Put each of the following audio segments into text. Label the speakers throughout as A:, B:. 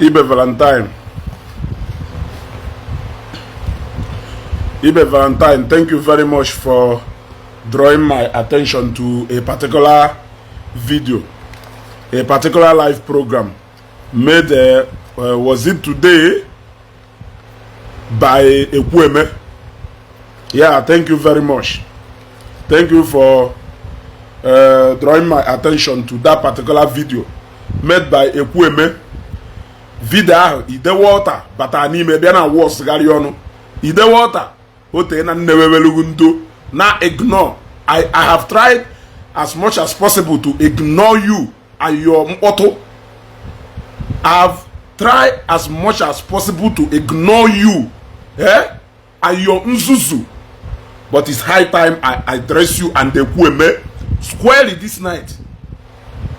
A: Ibe Valentine. Ibe Valentine, thank you very much for drawing my attention to a particular video, a particular live program made, was it today, by Ekwueme. Yeah, thank you very much. Thank you for drawing my attention to that particular video made by Ekwueme. Video ahụ Ide Walter batara n'ime bịa na wọsgharị ọnụ. Ide Walter o tee na nnewewelugu ndo na ignore. I have tried as much as possible to ignore you and your mkpọtụ. I've tried as much as possible to ignore you, eh, and your nzuzu, but it's high time I address you and Ekwueme squarely this night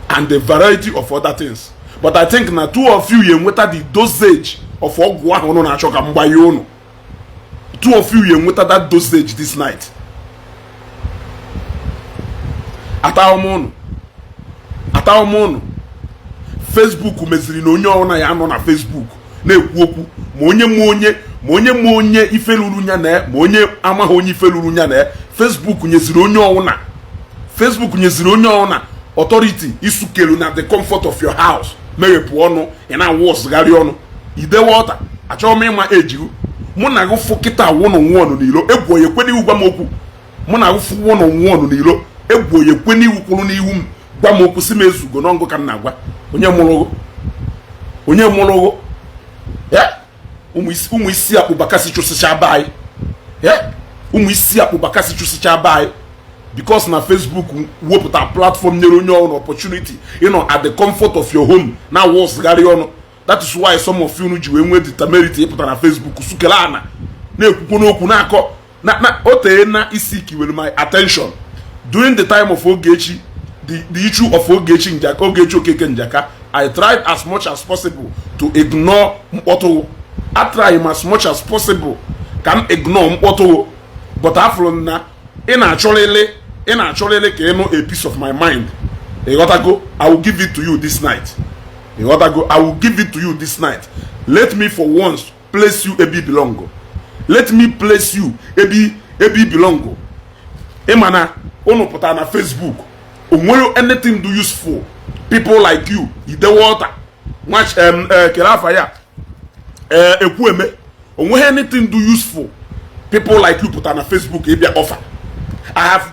A: and the variety of other things. But I think na two of you ya enweta the dosage of ọgwụ ahụ unu na-achọ ka m gbanye unu. Two of you ya enweta that dosage this night. Ataghị m unu, ataghị m unu. Facebook meziri na onye ọbụla ya nọ na Facebook na-ekwu okwu, ma onye ma onye, ma onye ma onye ife luru nya na, ma onye amaghị onye ife luru nya na. Facebook nyeziri onye ọbụla, Facebook nyeziri onye ọbụla authority isukelu na the comfort of your house, meghepụ ọnụ ị na-awụ ọsụgharị ọnụ. Ide Walter, achọghị m ịma ejiru mụ na gị fụ kịta wụnụ nwụọnụ n'ilo egwu onye kwe n'iwu gwa m okwu. Mụ na gị fụ wụnụ nwụọnụ n'ilo egwu onye kwe n'iwu kwuru n'ihu m gwa m okwu si m ezugo n'ọngụ ka m na-agwa onye mụrụ onye mụrụ ụmụ isi akpụbakasị chụsịcha be anyị, ụmụ isi akpụbakasị chụsịcha be anyị, because na Facebook wepụta platform nyere onye ọrụ opportunity ịnọ at the comfort of your home na wọsgharị ọnụ. That is why some of you ji wee nwee the ịpụta na Facebook sukele ana na-ekwukwo n'okwu na-akọ na na o tee na isi kiwere my attention during the time of Ogechi, the issue of Ogechi Njaka, Ogechi Okeke Njaka. I tried as much as possible to ignore mkpọtụ. I tried as much as possible ka m ignore mkpọtụ, but afụrụ m na ị na-achọrịlị, ị na-achọrịlị ka ị nụ a piece of my mind. Ịghọtago? I will give it to you this night. Ịghọtago? I will give it to you this night. Let me for once place you ebe i belong. Let me place you ebe i belong. Ịma na unu pụtara na Facebook, o nwere anything do useful people like you, Ide Walter, kere afa ya, Ekwueme, o nweghị anything do useful people like you pụtara na Facebook ịbịa offer. I have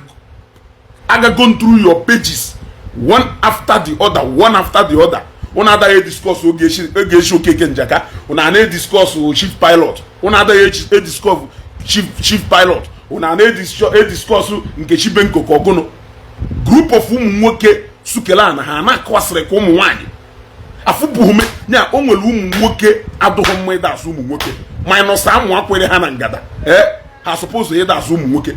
A: aga gone through your pages one after the other, one after the other. Unu adaghị discuss Ogechi Okeke Njaka, unu na-ediscuss Chief Pilot, unu adaghị ediscuss Chief Pilot, unu na-ediscuss Nkechi Benko ka ọgụnụ. Group of ụmụ nwoke sukele na ha na-akọwasịrị ka ụmụ nwaanyị afụbụghị ya. O nwere ụmụ nwoke adụghị mma ịda asụ ụmụ nwoke, minus amụ akwere ha na ngada. Ee, ha suppose ịda asụ ụmụ nwoke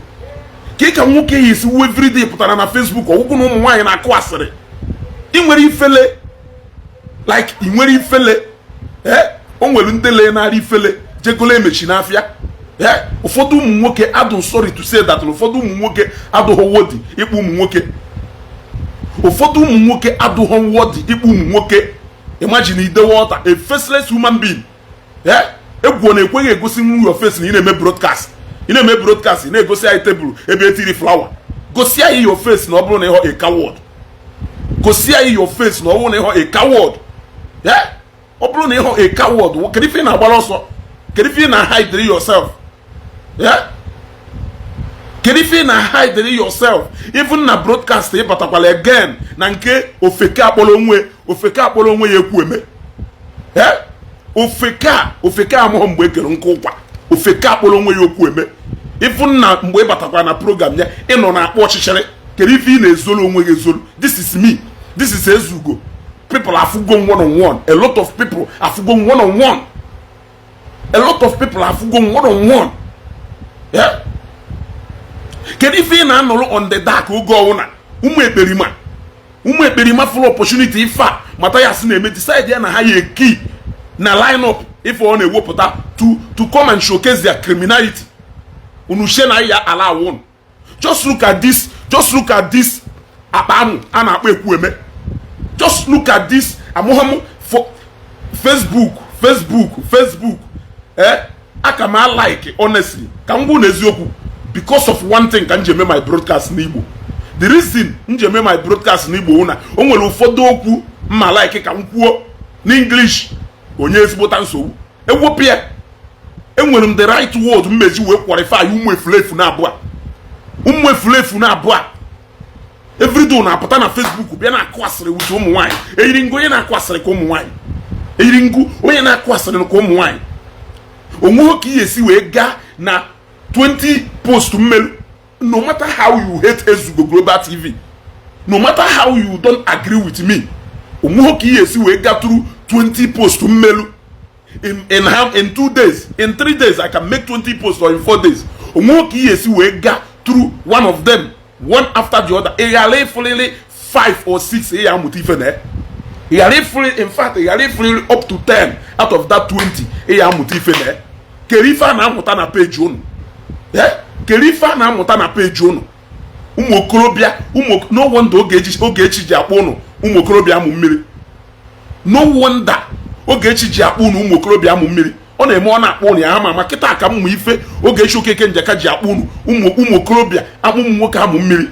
A: ka ka nwoke ya esi wu everyday pụtara na Facebook ọgwụgwụ na ụmụ nwaanyị na-akụ asịrị. Ị nwere ifele, like ị nwere ifele. Ee, o nwere ndị lee narị ifele jegolo emechi n'afịa. Ee, ụfọdụ ụmụ nwoke adụ, sorry to say that, ụfọdụ ụmụ nwoke adụghị worthy ịkpụ ụmụ nwoke. Ụfọdụ ụmụ nwoke adụghị worthy ịkpụ ụmụ nwoke. Imagine Ide Walter, a faceless human being. Ee, egwu na-ekweghị egosi nwu your face na ị na-eme broadcast, ị na-eme broadcast, ị na-egosi anyị tebụl ebe etiri flower. Gosi anyị your face na ọ bụrụ na ịghọ a coward. Gosi anyị your face na ọ bụrụ na ịghọ a coward. Ee, ọ bụrụ na ịghọ a coward, kedu ife ị na-agbara ọsọ? Kedu ife ị na-hide yourself? Ee, kedu ife ị na-hide yourself? Even na broadcast ị batakwala again na nke ofeke akpọrọ onwe, ofeke akpọrọ onwe ya Ekwueme. Ee, ofeke a, ofeke amụghị mgbe e kere nkụ ụkwa, ofeke akpọrọ onwe ya Ekwueme. Even na mgbe ị batakwara na program ya, ị nọ na-akpọ ọchịchịrị. Kedu ife ị na-ezolu onwe gị ezolu? This is me, this is Ezugo. People afụgo one on one. A lot of people afụgo one on one. A lot of people afụgo one on one. Yeah? Kedu ife ị na-anọrọ on the dark oge ọwụna? Ụmụ ekperima, ụmụ ekperima full opportunity ife a mata ya sị na-eme decide ya na ha ya eki na line up ife ọ na-ewepụta to come and showcase their criminality. Unu shie na ya ala awụ. Just look at this, just look at this akpa amụ a na-akpọ Ekwueme. Just look at this amụhamụ for Facebook, Facebook, Facebook, aka m like, honestly, ka m gwu na eziokwu, because of one thing ka m ji eme my broadcast n'Igbo. The reason m ji eme my broadcast n'Igbo wụ na o nwere ụfọdụ okwu mma like ka m kwuo n'English, onye ezigbota nsogbu ewepụ ya. Enwere m the right word mmeji wee qualify ụmụ efulefu na abụọ, ụmụ efulefu na abụọ. Everyday na-apụta na Facebook bịa na-akụ asịrị with ụmụ nwaanyị. Eyiri ngụ onye na-akụ asịrị ka ụmụ nwaanyị, eyiri ngụ onye na-akụ asịrị ka ụmụ nwaanyị. Onweghị ka ị esi wee gaa na 20 post mmelu. No matter how you hate Ezugo Global TV, no matter how you don't agree with me, onweghị ka ị esi wee gaa through 20 post mmelu in 2 days, in 3 days I can make 20 posts, or in 4 days. Onweghị ka ị esi wee gaa through one of them, one after the other, ị ghara ịfụlịrị 5 or 6 ị ya amụta ife na ya. Ị ghara ịfụlị, in fact, ị ghara ịfụlịrị up to 10 out of that 20 ị ya amụta ife na ya. Kere ife a na-amụta na page unu? Kere ife a na-amụta na page unu, ụmụ okorobịa? Ụmụ, no wonder Ogechi ji akpọ unu ụmụ okorobịa amụ mmiri. No wonder Ogechi ji akpọ unu ụmụ okorobịa amụ mmiri. Ọ na-eme, ọ na-akpọ unu ya ama ama. Kịta ka mmụ ife Ogechi Okeke Njaka ji akpọ unu ụmụ okorobịa, akpụ ụmụ nwoke amụ mmiri.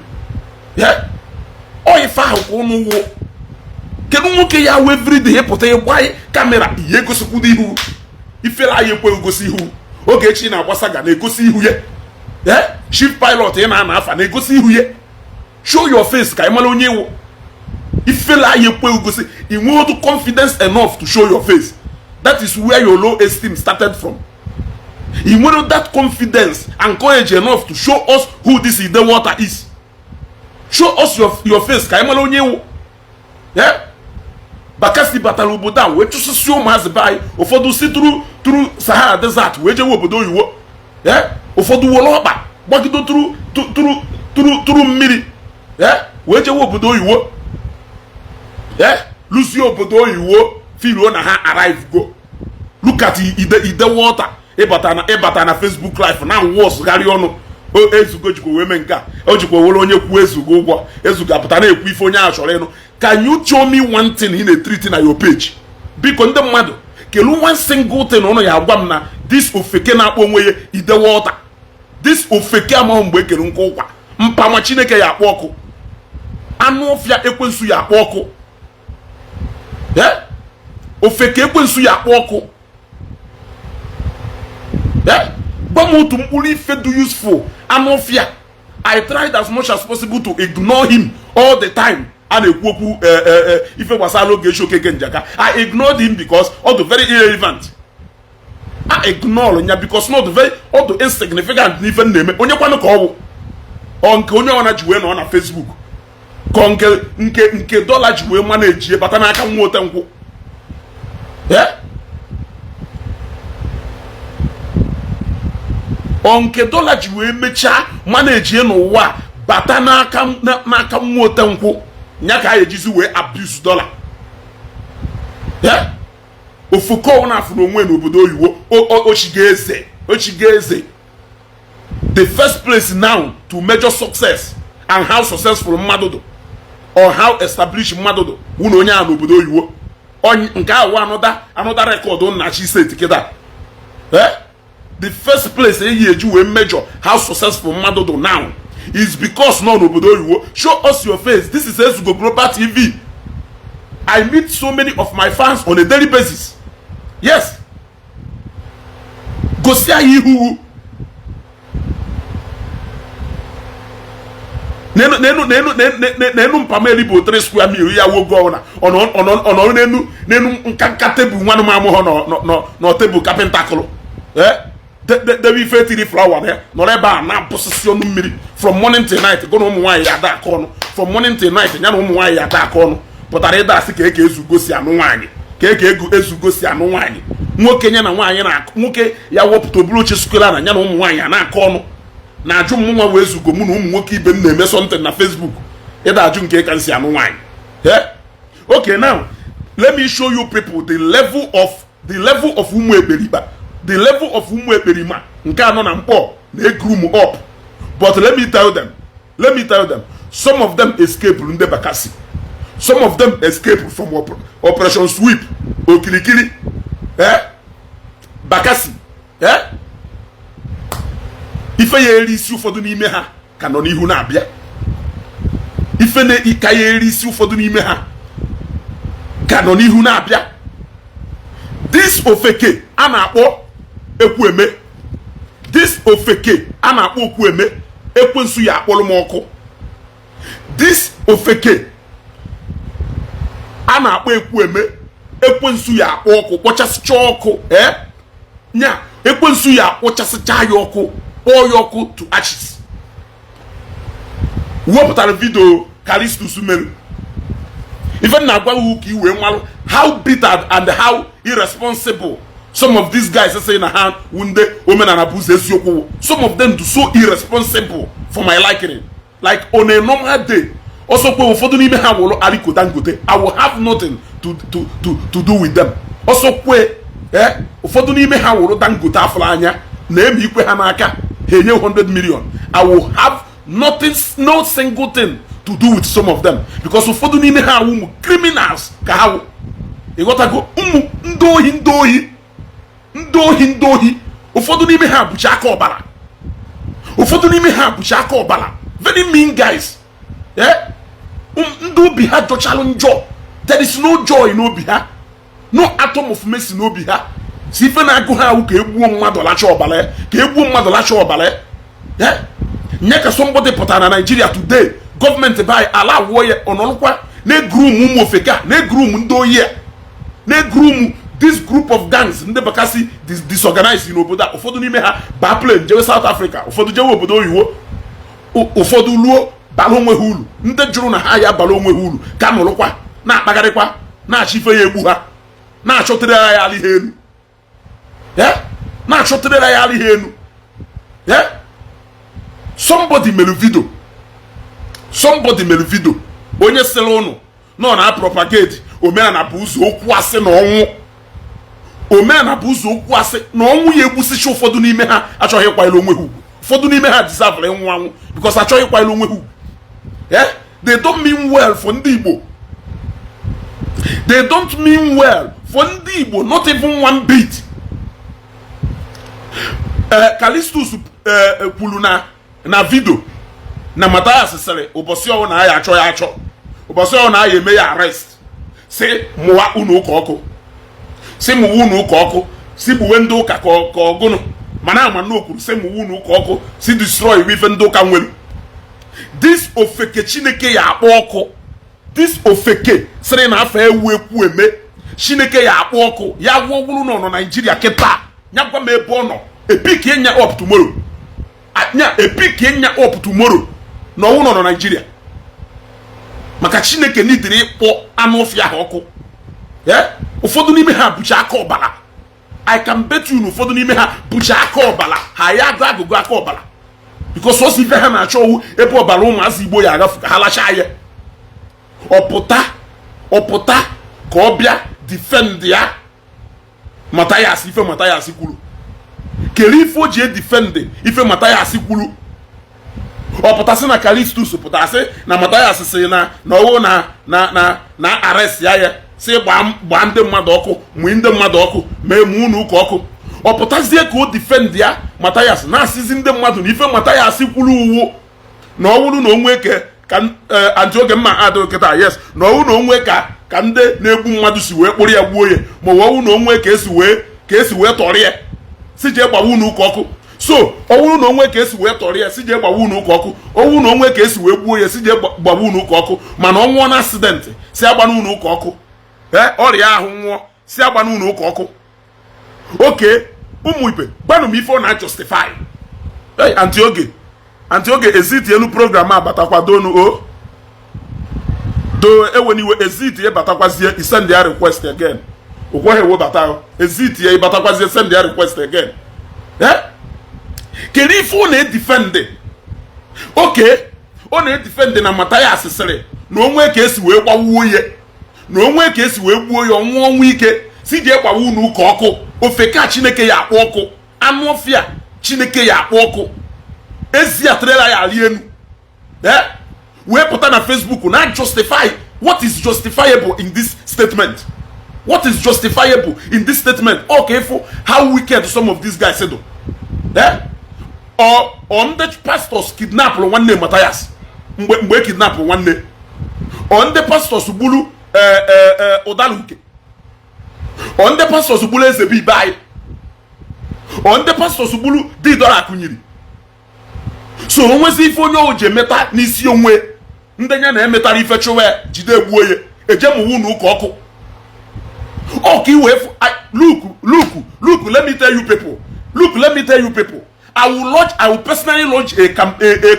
A: Ọ ife ahụ ka unu wụ. Kedu nwoke ya wụ everyday ịpụta ịgba camera ihe egosikwudo ihu? Ifere anyị ekweghị gosi ihu. Ogechi na-agbasa ga na-egosi ihu ya. Chief Pilot ị na-ana afa na-egosi ihu ya. Show your face ka ị mara onye iwu. Ifele anyị ekweghị gosi. Ị nweghị confidence enough to show your face. That is where your low esteem started from. Ị nwere that confidence and courage enough to show us who this Ide Water is? Show us your face ka ị mara onye iwu. Bakassi batara obodo a wee chụsịsị ụmụazị be anyị. Ụfọdụ si through Sahara Desert wee jewe obodo oyiwo. Ụfọdụ were ọkpa gbagido through mmiri wee jewe obodo oyiwo, lụsie obodo oyiwo, filuo na ha arrive go. Look at Ide Water, ịbata na Facebook Live na wọsgharị ọnụ. Ezugo jikwa wee mee nke a, o jikwa were onye kwuo Ezugo ụgwọ. Ezugo apụta na-ekwu ife onye ahụ chọrọ ịnụ. Can you show me one thing ị na-etreat na your page? Biko, ndị mmadụ, kelu one single thing ụnụ ya agwa m na this ofeke na-akpọ onwe ya Ide Water, this ofeke amaghị mgbe ekere nkụ ụkwa mpama. Chineke ya akpọ ọkụ, anụ ọfịa ekwensu ya akpọ ọkụ, ofeke ekwensu ya akpọ ọkụ. Gwa m otu mkpụrụ ife dị useful, anụ ọfịa. I tried as much as possible to ignore him all the time. A na-ekwu okwu ife gbasara Ogechi Okeke Njaka, I ignored him because ọ dị very irrelevant. I ignore ya because not very, ọ dị insignificant n'ife m na-eme. Onye kwanụ ka ọ bụ? Ọ nke onye ọna ji wee nọ na Facebook, ka nke dọla ji wee mana ejie bata n'aka nwa ote nkwụ. Ọ nke dọla ji wee mechaa mana ejie n'ụwa bata n'aka nwa ote nkwụ ya ka a ejizi wee abuse dọla. Ofuko na-afụ n'onwe n'obodo oyibo, ochiga eze, ochiga eze. The first place now to measure success and how successful mmadụ dị or how established mmadụ dị wụ na onye ahụ n'obodo oyibo. Nke ahụ another record nnachi steeti kịta. The first place eyi eji wee measure how successful mmadụ dị now is because nọ n'obodo oyibo. Show us your face. This is Ezugo Global TV. I meet so many of my fans on a daily basis. Yes, gosi anyị ihu. N'enu mpameli bụ 3 square meal ya wogo ọna ọnọ n'enu nka nka tebụl nwanụ m amụghọ nọ tebụl kapịnta kụrụ debe ife tiri flower na ya, nọrọ ebe a na-abụsịsị ọnụ mmiri from morning till night. Gụ na ụmụ nwaanyị ya ada aka ọnụ from morning till night, ya na ụmụ nwaanyị ya ada aka ọnụ. Pụtara ịda asị ka eke Ezugo si anụ nwaanyị, ka eke Ezugo si anụ nwaanyị. Nwoke ya na nwaanyị na nwoke ya wepụta oburu oche skwela na ya na ụmụ nwaanyị a na-akọ ọnụ, na-ajụ m nwa wee Ezugo, mụ na ụmụ nwoke ibe m na-eme something na Facebook, ịda ajụ nke ka m si anụ nwaanyị. Okay, now let me show you people the level of ụmụ ekperiba, the level of ụmụ ekperima nke anọ na mkpọ na-egru up. But let me tell them, let me tell them, some of them escape ndị Bakassi. Some of them escape from Operation Sweep Okirikiri, eh, Bakassi, eh. Ife ya eri isi ụfọdụ n'ime ha ka nọ n'ihu na-abịa. Ife na ka ya eri isi ụfọdụ n'ime ha ka nọ n'ihu na-abịa. This ofeke a na-akpọ Ekwueme, this ofeke a na-akpọ Okwueme, ekwensu ya akpọrọ m ọkụ. This ofeke a na-akpọ Ekwueme, ekwensu ya akpọ ọkụ, kpọchasịcha ọkụ. Eh, nya ekwensu ya akpọchasịcha ya ọkụ, kpọọ ya ọkụ to ashes. Wepụtara video Callistus mere. Ife m na-agwa gị ka i wee malụ how bitter and how irresponsible some of these guys say na ha wu ndị omenala bụ ụzọ eziokwu. Some of them do so irresponsible for my liking. Like, on a normal day, ọsọkwe ụfọdụ n'ime ha wụrụ Aliko Dangote, I will have nothing to do with them. Ọsọkwe, eh, ụfọdụ n'ime ha wụrụ Dangote afụrụ anya na-eme ikwe ha n'aka ha enye 100 million, I will have nothing, no single thing to do with some of them, because ụfọdụ n'ime ha awụ ụmụ criminals ka ha wụ. Ịghọtago? Ụmụ ndị ohi, ndị ohi, ndị ohi, ndị ohi. Ụfọdụ n'ime ha bụcha aka ọbara. Ụfọdụ n'ime ha bụcha aka ọbara. Very mean guys, eh? Ndị obi ha jọchalụ njọ. There is no joy n'obi ha, no atom of mercy n'obi ha. Si ife na-agụ ha awụ ka egbuo mmadụ lacha ọbara ya, ka egbuo mmadụ lacha ọbara ya. Eh? Nye ka somebody pụtara na Nigeria today, gọọmenti be anyị ala awụọ ya, ọnọrụkwa na-egroom ụmụ ofeke, na-egroom ndị oyi a, na-egroom this group of gangs, ndị Bakassi disorganized n'obodo a. Ụfọdụ n'ime ha baa plane jewe South Africa, ụfọdụ jewe obodo oyiwo, ụfọdụ luo bara onwe ha uru. Ndị jụrụ na ha ya bara onwe ha uru ka nọrụkwa na-akpagharịkwa, na-achọ ife ya egbu ha, na-achọtere ya ala ihe elu, na-achọtere ya ala ihe elu. Somebody mere video, somebody mere video, onye sịrị ụnụ nọ na propagate omenala bụ ụzọ okwu asị na ọnwụ, omenala bụ ụzọ okwu asị na ọnwụ ya egbusicha ụfọdụ n'ime ha. Achọghị ịkwanyere onwe ha ugwu. Ụfọdụ n'ime ha deserve ịnwụ anwụ because achọghị ịkwanyere onwe ha ugwu. Eh, they don't mean well for ndị Igbo. They don't mean well for ndị Igbo, not even one bit. Callistus kwuru na video na Mathias sịrị ụbọchị ọwụ na ya achọ ya achọ, ụbọchị ọwụ na ya eme ya arrest, si mụwa unu ụka ọkụ, si mụwa unu ụka ọkụ, si gbuwe ndị ụka ka ọgụnụ. Mana ama na o kwuru si mụwa unu ụka ọkụ, si destroy ife ndị ụka nwere. This ofeke, Chineke ya akpọ ọkụ. This ofeke sịrị na afọ ewu ekwu eme, Chineke ya akpọ ọkụ ya. Gwuo wuru na ọ nọ Naijiria kịta, ya gwa m ebe ọ nọ, epick nya up tomorrow. Nya epick nya up tomorrow na ọnwụ nọ na Naijiria, maka Chineke nidiri ịkpọ anụ ọfịa ahụ ọkụ. Ụfọdụ n'ime ha bụcha aka ọbara. I can bet you na ụfọdụ n'ime ha bụcha aka ọbara. Ha ya agụ agụgụ aka ọbara, because ọsọ ife ha na-achọ owu ebe ọbara ụmụazị Igbo ya agafu ka ha lachaa ya. Ọpụta, ọpụta ka ọ bịa defend ya Mathias. Ife Mathias kwuru, kere ife o ji edefend ife Mathias kwuru. Ọ pụtasị na Callistus pụtasị na Mathias sị na ọwụ na arrest ya, si gbaa ndị mmadụ ọkụ, mụị ndị mmadụ ọkụ, mee mụ unu ụka ọkụ. Ọ pụtazie ka o defend ya Mathias, na-asịzi ndị mmadụ na ife Mathias kwuru uwu na ọ wụrụ na onwe ke ka antioge mma adịghị kịta. Yes, na ọwụ na onwe ka ndị na-egbu mmadụ si wee kpụrụ ya gbuo ya, ma ọ wụ na onwe ka esi wee tọrọ ya, si jee gbawa unu ụka ọkụ. So ọ wụrụ na onwe ka esi wee tọrọ ya, si jee gbawa unu ụka ọkụ, ọwụ na onwe ka esi wee gbuo ya, si jee gbawa unu ụka ọkụ. Mana ọ nwụọ na accident, si agba n'unu ụka ọkụ. Ee, ọrịa ahụ nwụọ, si agba n'unu ụka ọkụ. Oke ụmụ ibe, gbanụ m ife ọ na-justify. Hey, Aunty Oge, Aunty Oge, eziti elu program a batakwado o do eweniwe. Eziti ya batakwazie, isend ya request again. O kweghị ewebata. Eziti ya ịbatakwazie, send ya request again. Eh, kedu ife ọ na-edefend? Oke ọ na-edefend na Mathias sịrị na onwe ka esi wee gbawuo ya, na onwe ka esi wee gbuo ya, ọnwụ ọnwụ ike, si jee gbawa unu ụka ọkụ. Ofe ka Chineke ya akpọ ọkụ, anụ ọfịa Chineke ya akpọ ọkụ, ezi atrela ya ali elu. Ee, wee pụta na Facebook na justify What is justifiable in this statement? What is justifiable in this statement? Okay, for how wicked some of these guys do, eh? Or ndị pastors kidnap nwanne Matthias, mgbe kidnap nwanne, or ndị pastors gburu ụdara uke, or ndị pastors gburu eze bụ ibe anyị, or ndị pastors gburu didora akụnyiri. So onwezi ife onye o ji emeta n'isi onwe ndị ya na-emetara ife chụwa ya, jide egbuo ya, eje mụwu na ụka ọkụ ọka iwee. Look, look, look, let me tell you people. Look, let me tell you people, I will personally launch a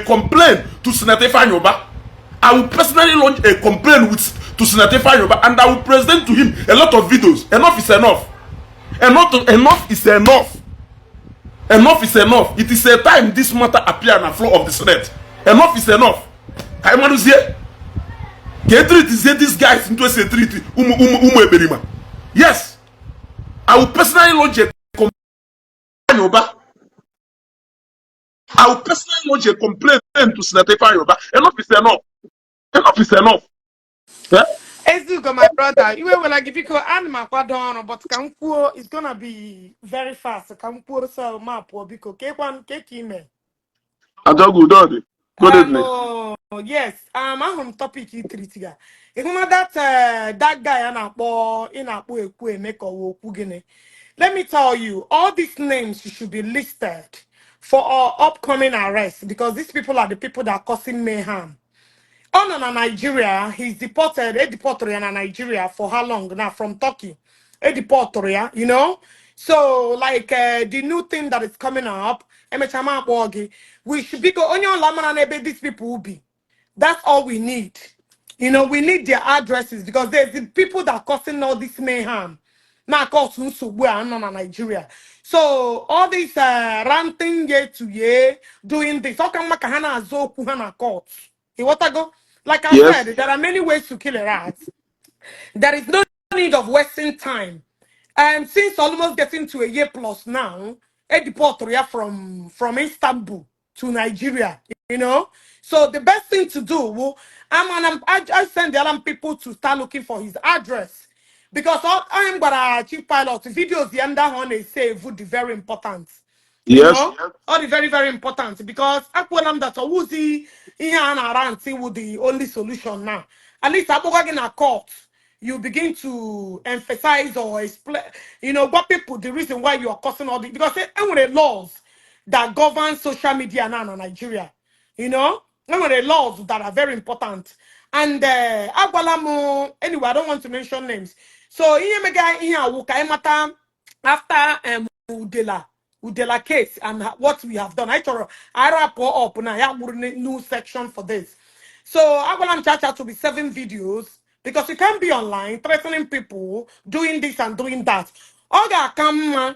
A: complaint to Senator Ifeanyi Uba. I will personally launch a complaint with to Senator Ifeanyi Uba, and I will present to him a lot of videos. Enough is enough. Enough, enough is enough. Enough is enough. It is a time this matter appear on the floor of the Senate. Enough is enough. Ka anyị marụzie ka e treatizie these guys into esi etreat ụmụ ụmụ ụmụ ekperima. Yes, I will personally launch a complaint Uba. I will personally launch a complaint to Senator Ifeanyi Uba. Enough is enough. Enough is enough. Eh?
B: Ezugo, my brother, iwe wela gị. Biko, ana m akwado ọrụ, but ka m kwuo, it's gonna be very fast. Ka m kwuo so ma pụọ, biko. Kekwan ke ka ime?
A: Ajogu Udodi. Good evening.
B: Yes, ahụrụ m topic itreatiga. Ị hụ na that guy a na-akpọ, ị na-akpọ ekwu eme ka ọwa okwu gịnị? Let me tell you, all these names should be listed for our upcoming arrest, because these people are the people that are causing mayhem. Ọ nọ na Nigeria, he's deported, e deportụrụ ya na Nigeria for how long now from Turkey? E deportụrụ ya. So, like, the new thing that is coming up, emechaa m akpọọ gị. We should, biko, onye ọla mara n'ebe these people will be. That's all we need. We need their addresses, because there's the people that are causing all this mayhem. Na cause nsogbu a nọ na Nigeria. So all this ranting year to year, doing this, ọ ka mma ka ha na-azụ okwu ha na court. Ịghọtago? Like I said, there are many ways to kill a rat. There is no need of wasting time. And since almost getting to a year plus now, a deport ya from Istanbul to Nigeria. So the best thing to do, well, I send the alarm people to start looking for his address. Because all I'm gonna chief pilot videos the under on a save would be very important. You know, all the very, very important, because akwụla m that ọwụzi ihe a na-ara ntị wụ the only solution now. At least akpọga gị na court, you begin to emphasize or explain what people, the reason why you are causing all the, because e nwere laws that govern social media now in Nigeria. E nwere laws that are very important. And agwala m, anyway, I don't want to mention names. So ihe mega ihe awụ ka anyị mata after Udela case and what we have done. I chọrọ I wrap up na ya gburu new section for this. So agwala m Chacha to be seven videos, because you can't be online threatening people, doing this and doing that. Ọ ga-aka mma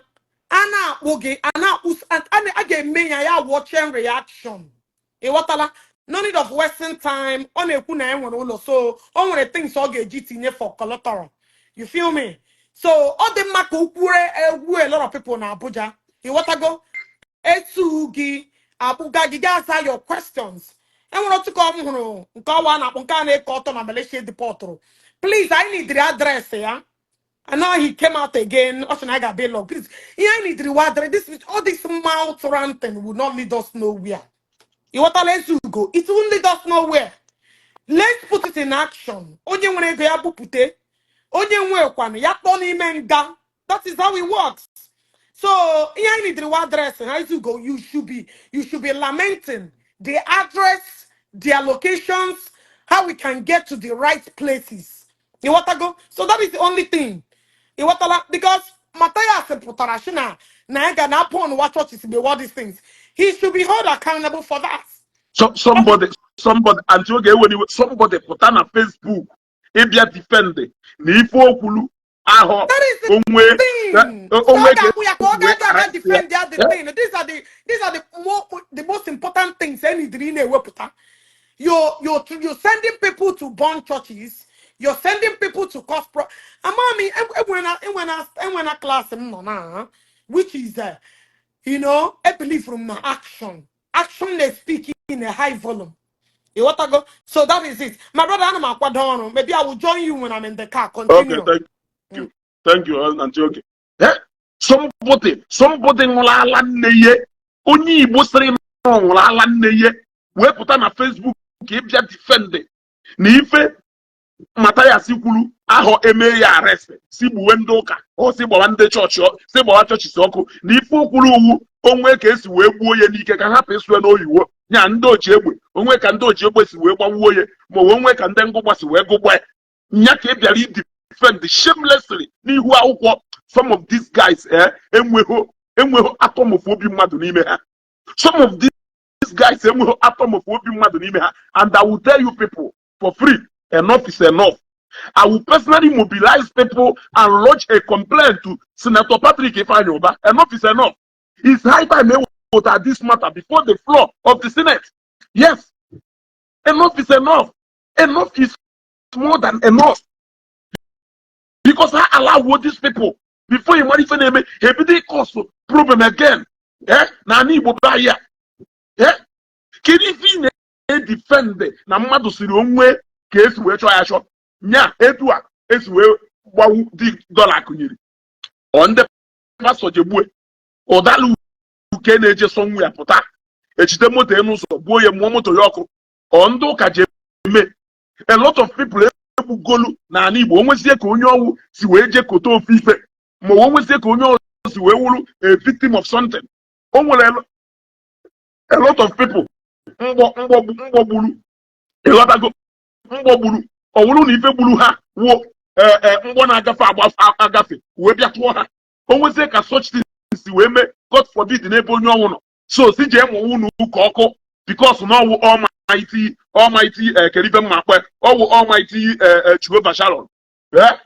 B: a na-akpụ gị, a na-akpụ, a ga-eme ya ya wụọ chain reaction. Ịghọtala? No need of wasting time. Ọ na-ekwu na e nwere ụlọ, so o nwere things ọ ga-eji tinye for collateral. You feel me? So ọ dị mma ka o kwure egwu a lot of people na Abuja. Ịghọtago? Etu gị akpụga gị gaa aza your questions. Enwere otu ka ọ m hụrụ nke ọwa a na-akpọ nke a na-eke ọtọ na Malaysia deportụrụ. Please, I need the address ya. And now he came out again. Ọ sị na a ga-abịa lọ. Please, ihe anyị need the address. This, all this mouth ranting will not lead us nowhere. Ịghọtala, Ezugo? It won't lead us nowhere. Let's put it in action. Onye nwere ego ya bupute, onye nwekwanụ ya kpọọ n'ime nga. That is how it works. So ihe anyị need the address ha. Ezugo, you should be lamenting the address, their locations, how we can get to the right places. Ịghọtago? So that is the only thing. Ịghọtala? Because Matthias pụtara sị na ya ga na apụ n'ụwa churches be all these things. He should be held accountable for that.
A: So, somebody, Aunty Oge, ewe, somebody pụta na Facebook ịbịa defend na ife okwulu ahọ
B: That is the
A: onwe
B: thing. So
A: onwe
B: ọ ga-akwụ ya ka ọ ga-aga aga
A: arrest ya.
B: defend ya the thing. These are the most important things e nidiri ị na-ewepụta. You're sending people to burn churches. You're sending people to cause pro. Amami, enwena class m nọ na, which is I believe from my action. Action they speak in a high volume. Ịghọtago? So that is it, my brother. Ana m akwado ọrụ. Maybe I will join you when I'm in the car.
A: Okay,
B: Continue.
A: Thank you. Thank you, Aunty. Okay. Eh? Somebody ṅụrụ ala nne ya, onye Igbo sịrị na ọ ṅụrụ ala nne ya, wee pụta na Facebook ka ị bịa defend na ife Mathias kwuru ahọ eme ya arrest, si gbuwe ndị ụka, ọ si gbawa ndị chọọchị, si gbawa chọọchị si ọkụ, na ife okwuru uwu onwe ka esi wee gbuo ya n'ike, ka hapụ ịsụ ya n'oyiwo nya ndị oji egbe onwe, ka ndị oji egbe si wee gbawuo ya, ma onwe ka ndị ngụgba si wee gụgba ya nya, ka ị bịara idefend shamelessly n'ihu akwụkwọ. Some of these guys, enweghị atom of obi mmadụ n'ime ha. Some of these guys enweghị atom of obi mmadụ n'ime ha. And I will tell you people for free, enough is enough. I will personally mobilize people and lodge a complaint to Senator Patrick Ifeanyi Uba. Enough is enough. It's high time they put this matter before the floor of the Senate. Yes, enough is enough. Enough is more than enough, because I allow what these people before you marry na-eme ha ebido cause problem again, eh, na ala Igbo be anyị a. Eh, kedu ife ị na-edefend na mmadụ siri onwe ka esi wee chọọ ya chọọ nya etu a esi wee gbawu di dọla kụnyere ọ ndị pastọ jegbue ụdala uke na-eje sọnwu ya pụta echite moto ya n'ụzọ gbuo ya, mụọ moto ya ọkụ, ọ ndị ụka ji eme. A lot of people egbugolu n'ala Igbo. Onwezie ka onye ọwụ si wee jee kote ofe ife, ma o nwezie ka onye ọwụ si wee wụrụ a victim of something, o nwere a lot of people mgbọ mgbọ mgbọ gburu. Ịghọtago? Mgbọ gburu, ọ wụrụ na ife gburu ha wuo mgbọ na-agafe agafe wee bịa tụọ ha. O nwezie ka such things si wee mee, God forbid, n'ebe onye ọnwụ nọ, so si jee mụwa unu ụka ọkụ, because na ọwụ almighty keribe mma kpe ọwụ almighty Jehovah Shalom. Eh?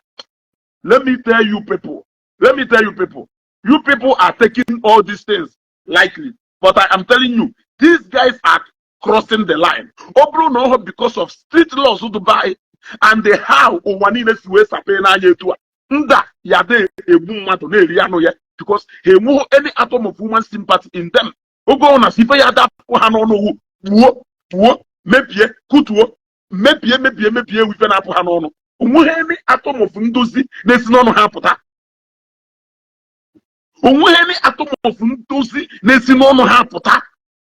A: Let me tell you people, let me tell you people, you people are taking all these things lightly, but I am telling you, these guys are crossing the line. Ọ bụrụ na ọ because of street laws Dubai and the how ụwa niile si wee sape n'anya etu a, nda ya de egbu mmadụ na-eri anụ ya, because ha enweghị any atom of human sympathy in them. Oge ọ na ife ya dapụ ha n'ọnụ owu, gbuo, gbuo, mebie, kutuo, mebie, mebie, mebie, ewu ife na-apụ ha n'ọnụ. Onweghị any atom of ndozi na-esi n'ọnụ ha pụta. Onweghị any atom of ndozi na-esi n'ọnụ ha pụta.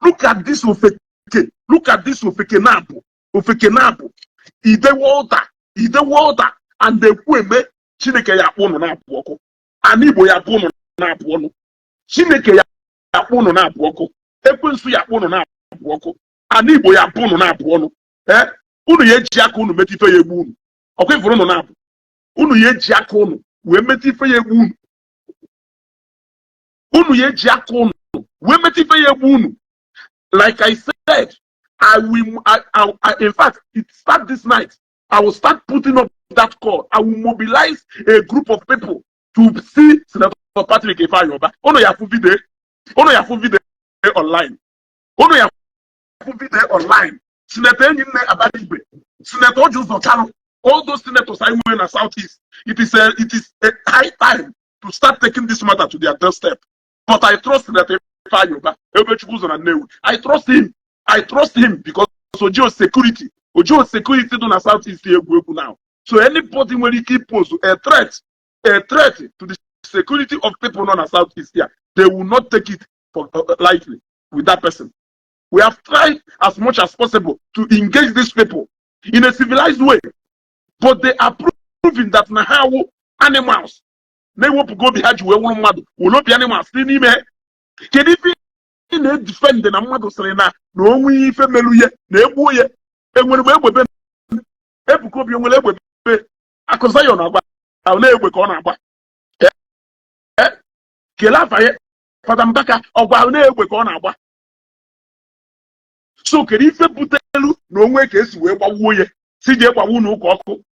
A: Look at this ofeke, look at this ofeke na-abụ ofeke na-abụ ide Walter, ide Walter and ekwu eme. Chineke ya akpụ ụnụ na-apụ ọkụ. Ana Igbo ya akpụ ụnụ na-apụ ọnụ. Chineke ya akpụ ụnụ na-apụ ọkụ. Ekwensu ya akpụ ụnụ na-apụ ọkụ. Ana Igbo ya akpụ ụnụ na-apụ ọnụ. Ee, unu ya eji aka unu metụ ife ya egbu unu. Ọkwa ifuru ụnụ na-apụ, unu ya eji aka unu wee metụ ife ya egbu unu. Unu ya eji aka unu wee metụ ife ya egbu unu. Like I said, I will I, in fact, it start this night. I will start putting up that call. I will mobilize a group of people to see Senator Patrick Ifeanyi Uba. Unu ya fụ video, unu ya fụ video online, unu ya fụ video online. Senator Enyi Nne Abaribe, Senator Orji Uzor Kalu, all those senators anyị nwere na South East, it is a high time to start taking this matter to their doorstep. But I trust Senator Ifeanyi Uba, Ebechukwu ụzọ na Nnewi. I trust him. I trust him because Ojo security dị na South East egwu egwu now. So anybody nwere ike pose a threat to the security of people nọ na South East here, they will not take it for lightly with that person. We have tried as much as possible to engage these people in a civilized way, but they are proving that na ha wụ animals na-ewepụgo obi ha ji wee wụrụ mmadụ, were obi animals dị n'ime. Kedu ife ị na-edefend na mmadụ sịrị na onwe ife merụ ihe na egbuo ya? Enwere m egbe be Ebuka Obi, enwere egbe be Akụ Zion agba ahụ na-egbe ka ọ na-agba. Kelee afa ya, Fada Mbaka ọgwa ahụ na-egbe ka ọ na-agba. So kedu ife butelu na onwe ka esi wee gbawuo ya, si jee gbawa unu ụka ọkụ?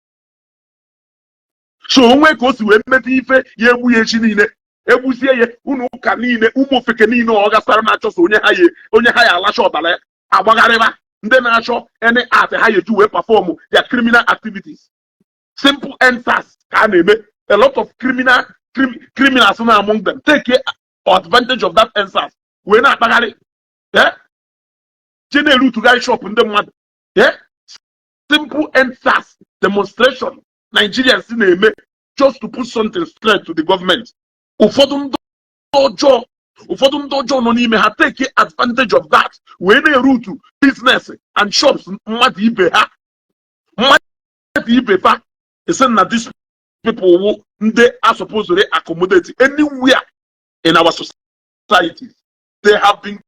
A: So onwe ka o si wee metụ ife ya egbu ya echi niile, egbuzie ya, unu ụka niile, ụmụ ofeke niile ọ gasara na-achọso onye ha ya, onye ha ya alacha ọbara ya, agbagharịba ndị na-achọ any art ha ya eji wee perform their criminal activities. Simple answers ka a na-eme. A lot of criminals na among them take advantage of that answers wee na-akpagharị, eh, je na-erutugharị shop ndị mmadụ. Yeah? Simple EndSARS demonstration Nigerians na-eme just to put something straight to the government. Ụfọdụ ndị ọjọọ nọ n'ime ha take advantage of that wee na-erutu business and shops mmadụ ibe ha, mmadụ ibe fa. Ese na these people wụ ndị a supposed accommodate anywhere in our societies. They have been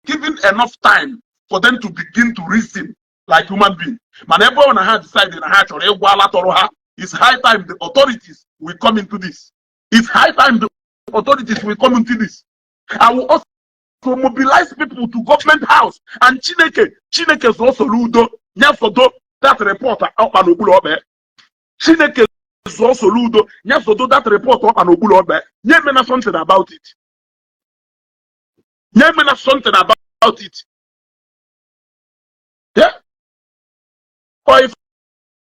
A: given enough time for them to begin to reason like human being, mana ebe ọ na ha decide na ha chọrọ ịgwa ala tọrọ ha. It's high time the authorities will come into this. It's high time the authorities will come into this. I will also mobilize people to Government House and Chineke, Chineke zụọ Soludo nyasodo that report ọkpa n'okpuru ọkpa. Chineke zụọ Soludo nyasodo that report ọkpa n'okpuru ọkpa. Nye mena something about it. Nye mena something about it. Yeah? Ọ ife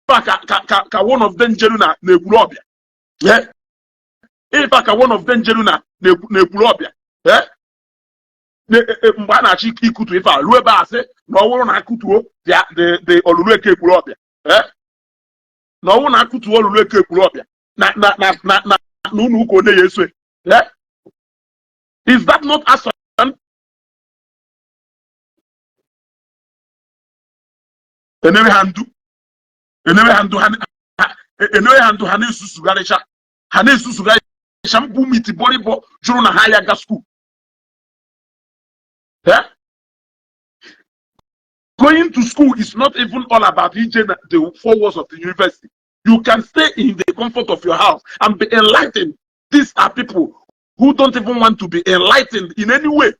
A: a ka one of them jeru na na-ekwuru ọbịa. Yeah? Ife a ka one of them jeru na na-ekwuru ọbịa. Yeah? Mgbe a na-achọ ikutu ife a, ruo ebe a sị na ọ bụrụ na akụtuo the olulu eke ekwuru ọbịa, eh? Na ọ bụrụ na akụtuo olulu eke ekwuru ọbịa na na ụlọ ụka, onye ya eso? Eh? Is that not action? Enere ha ndu, enere ha ndu ha, enere ha ndu, ha na-esusugharịcha, ha na-esusugharịcha mbụ miti bọrịbọ jụrụ na ha ya ga school. Eh? Going to school is not even all about ije na the four walls of the university. You can stay in the comfort of your house and be enlightened. These are people who don't even want to be enlightened in any way.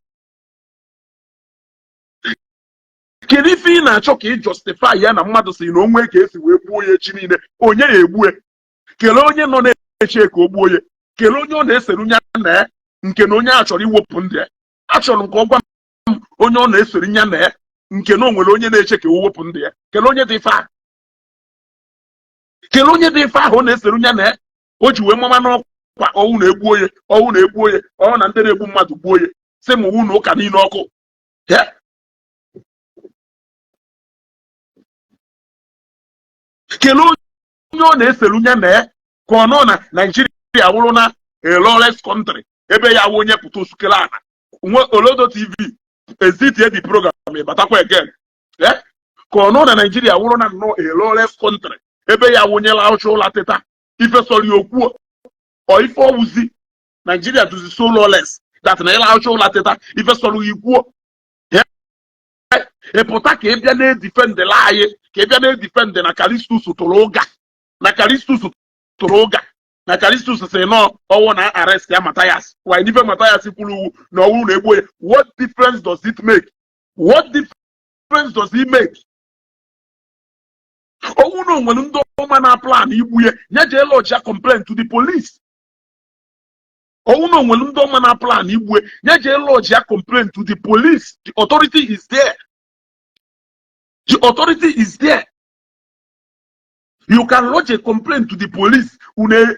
A: Kedu ife ị na-achọ ka ị justify ya na mmadụ si na onwe ka esi wee gbuo ya echi niile, onye ya egbue? Kelee onye nọ na-eche ka o gbuo ya. Kelee onye ọ na-eseru ya na ya nke na onye a chọrọ iwepụ ndị ya. Achọrọ m ka ọ gwa m onye ọ na-esoro ya na ya nke na o nwere onye na-eche ka o wepụ ndị ya. Kelee onye dị ife ahụ. Kelee onye dị ife ahụ ọ na-eseru ya na ya o ji wee mama n'ọkwa ọnwụ na-egbuo ya, ọnwụ na-egbuo ya, ọnwụ na ndị na-egbu mmadụ gbuo ya, sị m wụ na ụka niile ọkụ. Yeah? Kelee onye ọ na-eseru ya na ya ka ọ nọ na Naijiria wụrụ na a lawless country ebe ya wụ onye pụta osukele ala nwe Olodo TV ezitie the program ịbatakwa again. Eh? Ka ọ nọ na Naijiria wụrụ na nnọọ a lawless country ebe ya wụ onye laụcha ụla teta ife sọrọ ya okwuo ọ ife ọwụzi Naijiria duzi so lawless that na ịlaụcha ụla teta ife sọrọ ya ikwuo. Ị pụta ka ị bịa na-edifendịla anyị, ka ị bịa na-edifendị na Kalistus tụrụ ụga, na Kalistus tụrụ ụga, na Kalistus sị nọ ọwụ na arrest ya Mathias. Why n'ife Mathias kwuru uwu na ọwụ na egbuo ya? What difference does it make? What difference does it make? Ọwụ na onwere ndị ọma na plan igbu ya, ya jee lodge ya complaint to the police. Ọwụ na onwere ndị ọma na plan igbu ya, ya jee lodge ya complaint to the police. The authority is there. The authority is there. You can lodge a complaint to the police. Unu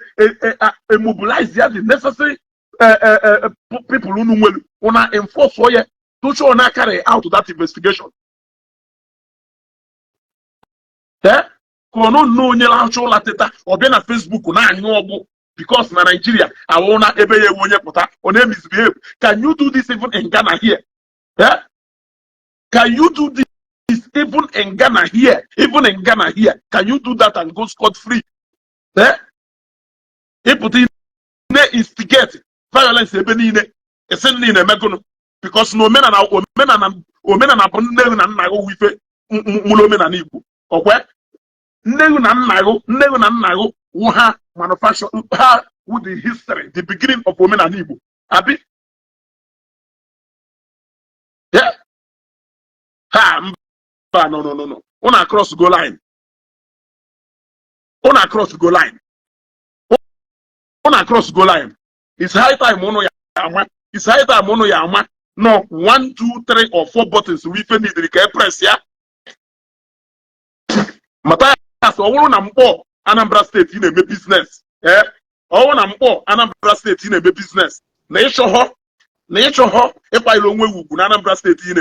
A: mobilize ya the necessary people unu nwere, una enforce ya to show na carry out that investigation. Eh? Ka ọ nọ nnọọ onye lacha ụla teta ọ bịa na Facebook na-anyụ ọgbụ because na Nigeria awụ na ebe ya ewu onye pụta ọ na-emisbehave. Can you do this even in Ghana here? Eh? Can you do this even in Ghana here? Even in Ghana here, can you do that and go scot free? Eh? Ịpụta na-instigate violence ebe niile, esi niile emegụnụ because na omenala, omenala, omenala bụ nne gị na nna gị wụ ife mụrụ omenala Igbo. Ọkwe nne gị na nna gị, nne gị na nna gị wụ ha manufacture ha wụ the history, the beginning of omenala Igbo. Abi? Yeah? Ha mba, no, no, no, no. Una cross go line. Una cross go line. Una cross go line. It's high time unu ya ama. It's high time unu ya ama. No, 1, 2, 3 or 4 buttons we ife need ka e press ya. Mathias, ọ bụrụ na Mkpọ Anambra Steeti ị na-eme business, eh? Ọ bụrụ na Mkpọ Anambra Steeti ị na-eme business, na ịchọghọ ịkwanyere onwe gị ugwu na Anambra Steeti ị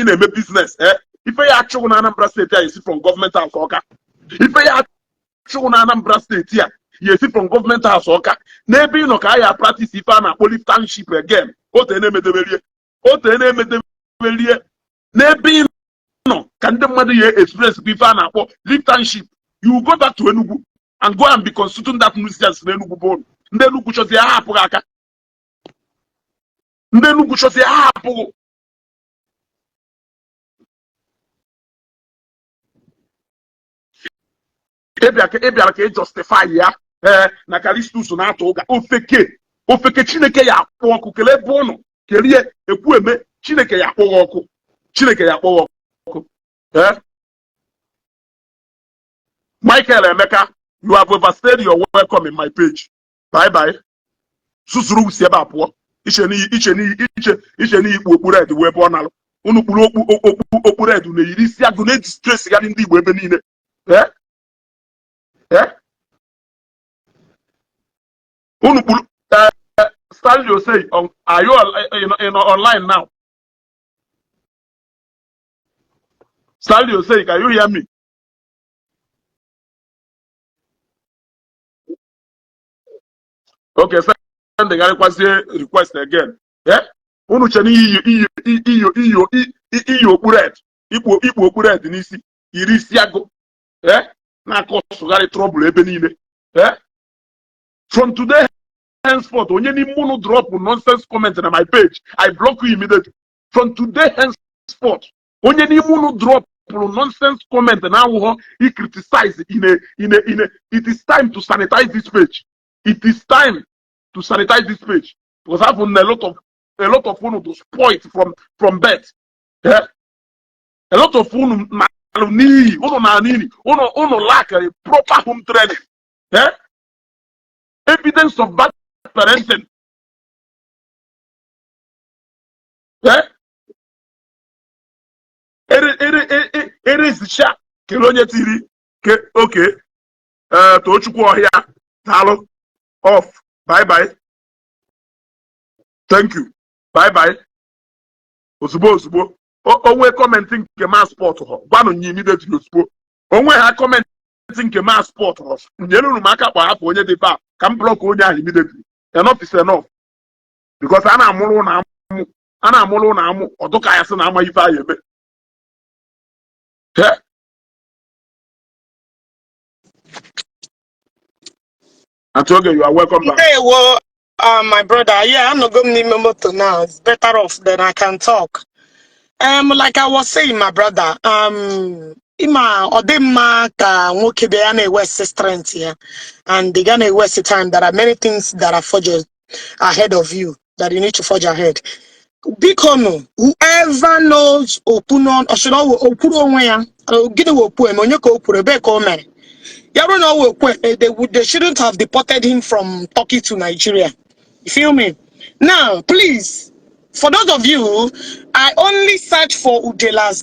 A: na-eme business, eh? Ife ya achụghị na Anambra Steeti a esi from Government House Ọka. Ife ya achụghị na Anambra Steeti a ya esi from Government House Ọka. N'ebe ị nọ ka a ya practice ife a na-akpọ liftanship again. Ote na-emedeberie, ote na-emedeberie. N'ebe ị nọ ka ndị mmadụ ya experience bụ ife a na-akpọ liftanship. You go back to Enugu and go and be constituting that nuisance n'Enugu bụ ndị Enugu chọzie ha hapụghị aka. Ndị Enugu chọzie ha hapụghị. Ị bịara ka ị justify ya, ee, na Callistus na-atụ ụga ofeke ofeke. Chineke ya akpọ ọkụ. Kelee ebe ụnụ kelie ekwu eme. Chineke ya akpọ gị ọkụ. Chineke ya akpọ gị ọkụ. Ee, Michael Emeka, you have overstayed your welcome in my page. Bye bye. Susuru si ebe a pụọ. Iche n'iyi, iche n'iyi, iche iche n'iyi. Ikpu okpu red wee ebe ọ nalụ unu kpuru okpu okpu okpu red na-eyiri isi agụ na-eji stress gharị ndị Igbo ebe niile. Ee ee, unu kpuru. Stanley Osei, are you in online now? Stanley Osei, can you hear me? Okay, send gharịkwazie request again. Eh, unu che n'iyi iyi iyi iyi iyi okpu red, ikpu ikpu okpu red n'isi, yiri isi agụ, eh, na-akọ sụgharị trouble ebe niile. Eh, from today henceforth, onye n'ime unu drop nonsense comment na my page, I block you immediately. From today henceforth, onye n'ime unu drop nonsense comment na awụghọ i criticize in a it is time to sanitize this page. It is time to sanitize this page because I've a lot of unu to spoil from birth. Eh? A lot of unu na n'iyi, unu na n'iyi, unu lack a proper home training. Eh? Evidence of bad parenting. Eh? Ere ere ere erezicha kele onye tiri ke oke. Ee, Tochukwu ọhịa, daalụ. Off. Bye bye. Thank you. Bye bye. Ozugbo ozugbo onwe comment nke ma spot họ, gwanụ nye immediately. Ozugbo onwe ha comment nke ma spot họ, nyere unu m aka kpọ hapụ onye dị ba ka m block onye ahụ immediately. Enough is enough, because a na-amụrụ ụnụ amụ, a na-amụrụ ụnụ amụ ọdụka ya sị na ama ife ahụ eme. He Aunty Oge, you are welcome back.
B: Ndewo, my brother. Yeah, I'm not going n'ime moto now. It's better off than I can talk. Like I was saying, my brother, ịma ọ dị mma ka nwoke bịa ya na-ewest strength ya and they gonna waste time. There are many things that are forged ahead of you that you need to forge ahead. Biko nụ, whoever knows okwu ọsịrị okwuru onwe ya, gịnị wụ okwu eme onye ka o kwuru ebee ka o mere ya bụrụ na ọ wụ okwu eme, they shouldn't have deported him from Turkey to Nigeria. You feel me? Now, please, for those of you, I only searched for Udela's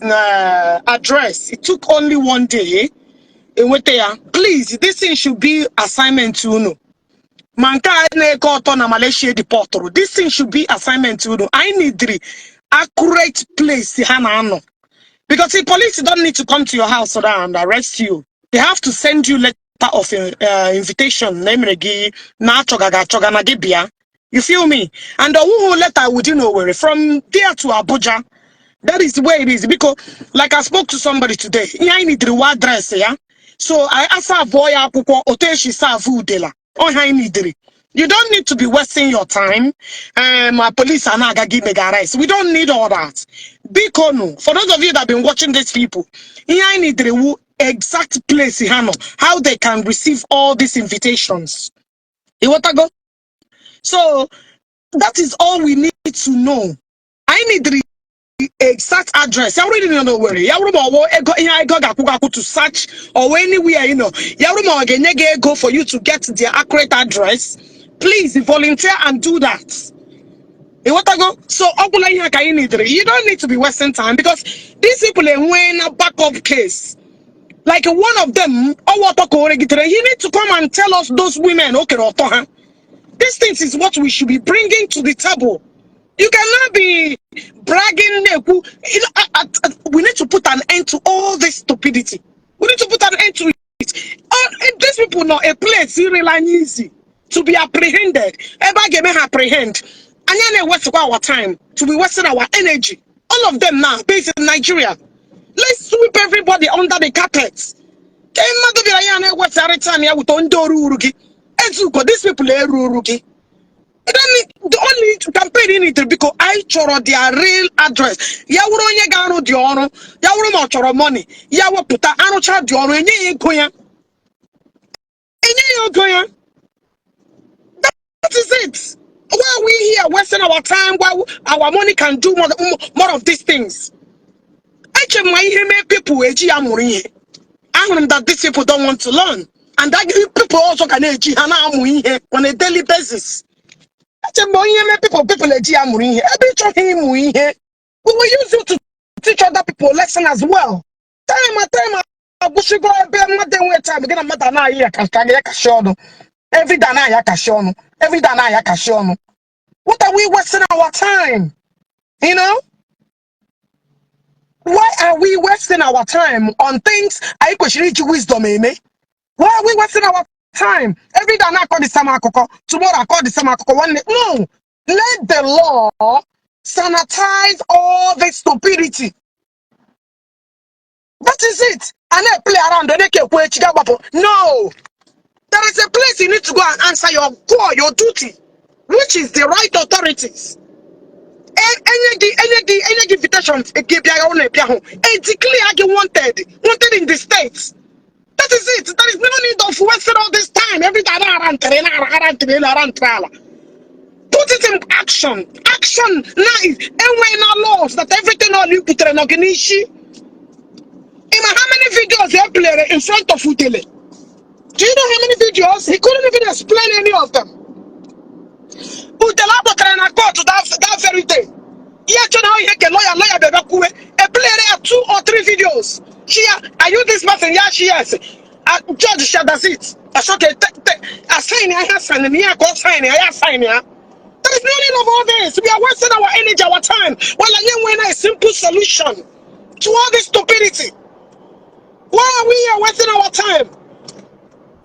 B: address. It took only one day. Enweta ya. Please, this thing should be assignment to unu. Ma nke a na-eke ọtọ na Malaysia deportụrụ. This thing should be assignment to unu. I need the accurate place ha na-anọ. Because the police don't need to come to your house and arrest you. They have to send you letter of invitation. Na emere gị na achọga gị achọga na gị bịa. You feel me? And the whole letter within Owerri, from there to Abuja, that is the way it is. Because, like I spoke to somebody today, ihe anyị need the address ya. So I asa abụọ ya akwụkwọ otu esi serve Udela. Ọ ihe anyị neediri. You don't need to be wasting your time. Police are not gonna give arrest. We don't need all that. Biko nụ, for those of you that have been watching these people, ihe anyị neediri wu exact place ha nọ, how they can receive all these invitations. Ịghọtago? So that is all we need to know. I need the exact address. Ya bụrụ na ị nọ n'Owerri, ya bụrụ ma ọ wụ ego ihe ego ga-akwụ gị akwụ to search or anywhere you know. Ya bụrụ ma ọ ga-enye gị ego for you to get their accurate address, please volunteer and do that. Ịghọtago? So ọ gwụla ihe a ka anyị neediri. You don't need to be wasting time because these people enwee na backup case. Like one of them, ọwụ ọtọ ka o regidere. He need to come and tell us those women o kere ọtọ ha. These things is what we should be bringing to the table.
C: You cannot be bragging na-ekwu. We need to put an end to all this stupidity. We need to put an end to it. These people nọ a place really easy to be apprehended. Ebe a ga-eme ha apprehend. Anyị na-ewesịkwa our time to be wasting our energy. All of them now based in Nigeria. Let's sweep everybody under the carpet. Ka mmadụ bịara ya na-ewesịgharị time ya wute ndị ọrụ uru gị. Ezuko, these people eru uru gị. You don't need, the only campaign you need to, biko, anyị chọrọ their real address. Ya wụrụ onye ga-arụ dị ọrụ, ya wụrụ ma ọ chọrọ money, ya wepụta arụcha dị ọrụ, enye ya ego ya. Enye ya ego ya. That is it. Why are we here wasting our time while our money can do more of these things? Eche m ma ihe mee people eji ya mụrụ ihe. Ahụrụ m that these people don't want to learn. And that people also ga na-eji ha na-amụ ihe on a daily basis. Eche m ma ihe mee people eji ya mụrụ ihe. Ebe ị chọghị ịmụ ihe, we will use you to teach other people lesson as well. Time and time agwụsịgo ebe mmadụ enwe time gị na mmadụ anaghị ya ka ya kashi ọnụ. Every day anaghị akashi ọnụ. Every day anaghị akashi ọnụ. What are we wasting our time? You know? Why are we wasting our time on things anyị kwesịrị iji wisdom eme? Why are we wasting our time? Every day na-akọ the same akụkọ, tomorrow akọ the same akụkọ, one day. No. Let the law sanitize all this stupidity. That is it. And then play around. They can No. There is a place you need to go and answer your call, your duty, which is the right authorities. Enye gị invitation gị bịa ọ na-ebịa hụ e declare gị wanted, wanted in the states. That is it. There is no need of wasting all this time every day na-ara ntịrị na-ara ntịrị na-ara ntịrị ala. Put it in action. Action now is enwe na laws that everything all you butere nọ gị n'isi. Ịma how many videos e played in front of Udele? Do you know how many videos? He couldn't even explain any of them. Udele akpọtara na court that very day. Ihe chọ na ihe ke lawyer bịa kwuwe. E played ya two or three videos. She, are you this person? Yeah, she, yes. Judge said that's it. Ashoke, a sign ya, ya sign ya, ka ọ sign ya, ya sign ya. There is no need of all this. We are wasting our energy, our time. Well, I ain't a simple solution to all this stupidity. Why are we here wasting our time?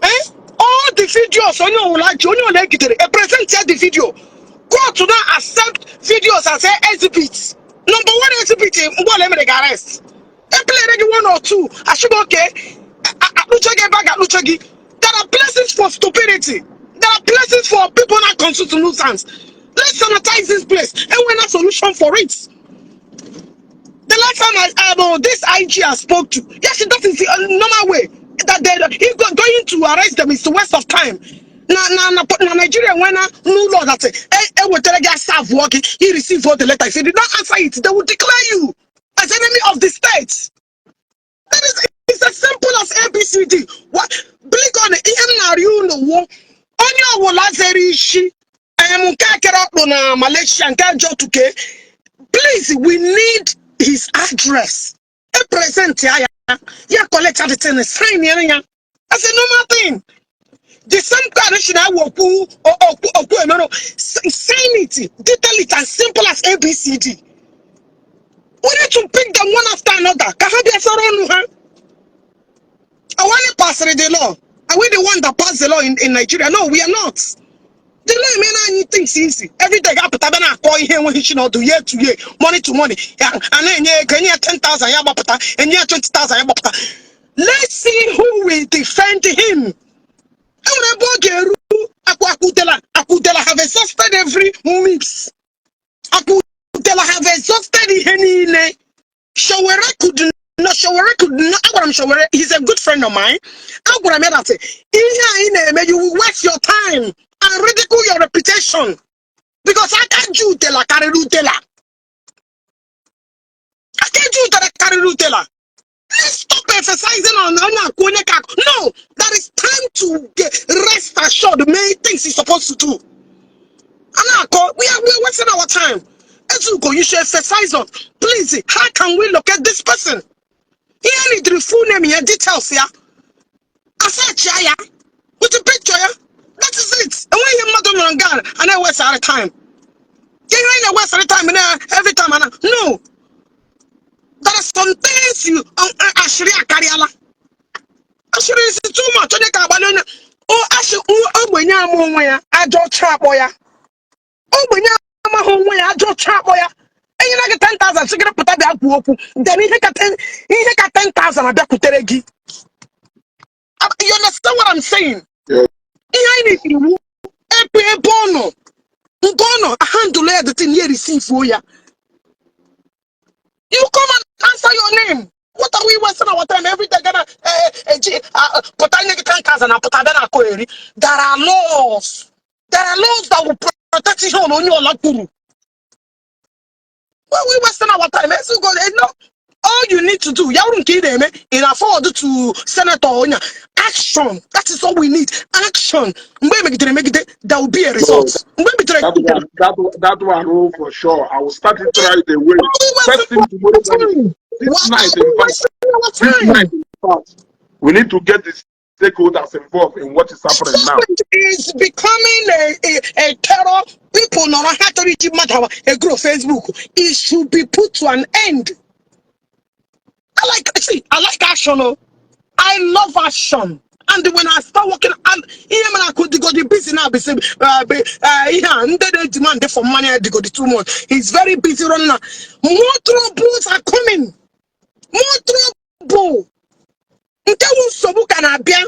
C: Eh? All the videos onye ọwụla ji onye ọla egidere e present ya the video. Court now accept videos as a exhibit. Number one exhibit, mgbe ọla emere gị arrest. E playere gị one or two. Asịgị okay. Akpụcha gị ebe a ga-akpụcha gị. There are places for stupidity. There are places for people not constitute nuisance. Let's sanitize this place. And we're not solution for it. The last time I this IG I spoke to, yes, that is the normal way. That they he going to arrest them is a waste of time. Na Nigeria when no law that say, eh eh wetara gị serve work, he receive all the letter. If he did not answer it, they will declare you as enemy of the state. That is, it's as simple as ABCD. What blink on ihe m na-arịọ unu wụ onye ọbụla zere isi em nke akere ọkpụ na Malaysia nke ajọ tuke. Please, we need his address. E present ya ya ya collect the thing, sign ya ya. That's a normal thing. The same condition I will okwu okwu emero, sign it, detail it, as simple as ABCD. We need to pick them one after another. Ka ha bịa sọrọ ọnụ ha. Are we passing the law? Are we the one that passed the law in Nigeria? No, we are not. The law eme na anyị things easy. Every day ga-apụta bịa na-akọ ihe enweghị chi n'ọdụ year to year, money to money. Ya a na-enye ego, enye ya 10,000 ya gbapụta, enye ya 20,000 ya gbapụta. Let's see who will defend him. Enwere ebe ọ ga-eru akwa akwutela akwutela have exhausted every mix. Akwutela have exhausted ihe niile. Sowore could not, Sowore could not. Agwara m Sowore, he's a good friend of mine. Agwara m ya that ihe anyị na-eme, you will waste your time and ridicule your reputation. Because aka ji utela karịrị utela. Aka ji utela karịrị utela. Let's stop emphasizing on onye akụ onye ka akụ. No, there is time to get rest assured many things you're supposed to do. Anako, we are wasting our time. Ezugo, you should emphasize on, please, how can we locate this person? Here need the full name here, details here. Asach ya, with the picture ya. That is it. And when you mother on God, and I waste our time. Ihe anyị na-ewesịrị time na every time ana, no, there are some things you ashịrị akarịala. Ashịrị is too much. Onye ka agbalị onye o ashị ogbenye ama onwe ya ajọ ọcha akpọ ya ogbenye amaghị onwe ya ajọ ọcha akpọ ya. Enyere gị 10,000 sịgịrị pụta bịa kwuo okwu, then ihe ka 10, ihe ka 10,000 abịakwutere gị. You understand what I'm saying?
A: Yeah.
C: Ihe anyị na-iwu ebe ebe ọ nọ nke ọ nọ handle ya, the thing ya receive ya. You come and answer your name. What are we wasting our time every day gonna eji pụta nye gị 10,000 na pụta bịa na akọ eri? There are laws, there are laws that will protect ihe ọla onye ọla kwuru. Why are we wasting our time? Let's go. No, all you need to do, ya wụrụ nke ị na-eme ị na-forward to senator onye action. That is all we need, action. Mgbe emegidere emegide, there will be a
A: So
C: result. Mgbe emegidere
A: that
C: emegidere
A: one, that one, oh, for sure. I will start it right away.
C: Why are we
A: First
C: wasting
A: thing tomorrow
C: our
A: morning.
C: time?
A: This
C: Why
A: night,
C: are we
A: in fact,
C: wasting our
A: this
C: time?
A: night, in fact, we need to get the stakeholders involved in what is happening now.
C: Government is becoming a terror. People nọrọ ha chọrọ iji mmadụ awa egro Facebook. It should be put to an end. I like, see, I like action. Oh. I love action. And when I start working, and ihe mere akụ dịgodi busy now, be say, be, ihe a ndị na demand for money dịgodi too much. He's very busy running now. More troubles are coming. More trouble. Nke wu nsogbu ka na-abịa.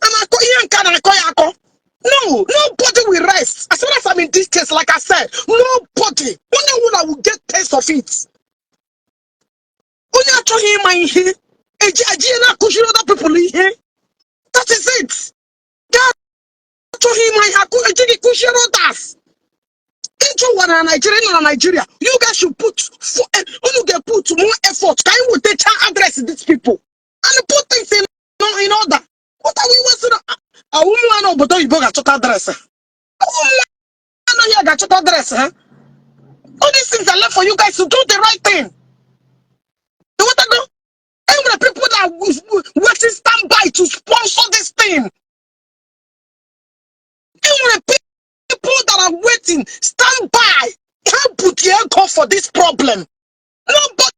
C: A na-akọ ihe nke a na-akọ ya akọ. No, nobody will rest. As soon as I'm in this case, like I said, nobody. Onye ọbụla will get taste of it. Onye achọghị ịma ihe, eji eji ya na-akụziri other people ihe. That is it. Ga achọghị ịma ihe akụ ejighị kụziere others. Ịjụ ụwa na Nigeria, nọ na Nigeria, you guys should put for, unu ga-put more effort ka anyị wetacha address these people and put things in order. What are we wasting? Ụmụ nwa n'obodo oyibo ga-achọta address ha. Ụmụ nwa anaghị ga-achọta address ha. All these things are left for you guys to do the right thing. You want to go? Enwere people that waiting stand by to sponsor this thing. Enwere people that are waiting stand by. Ha put ego for this problem. Nobody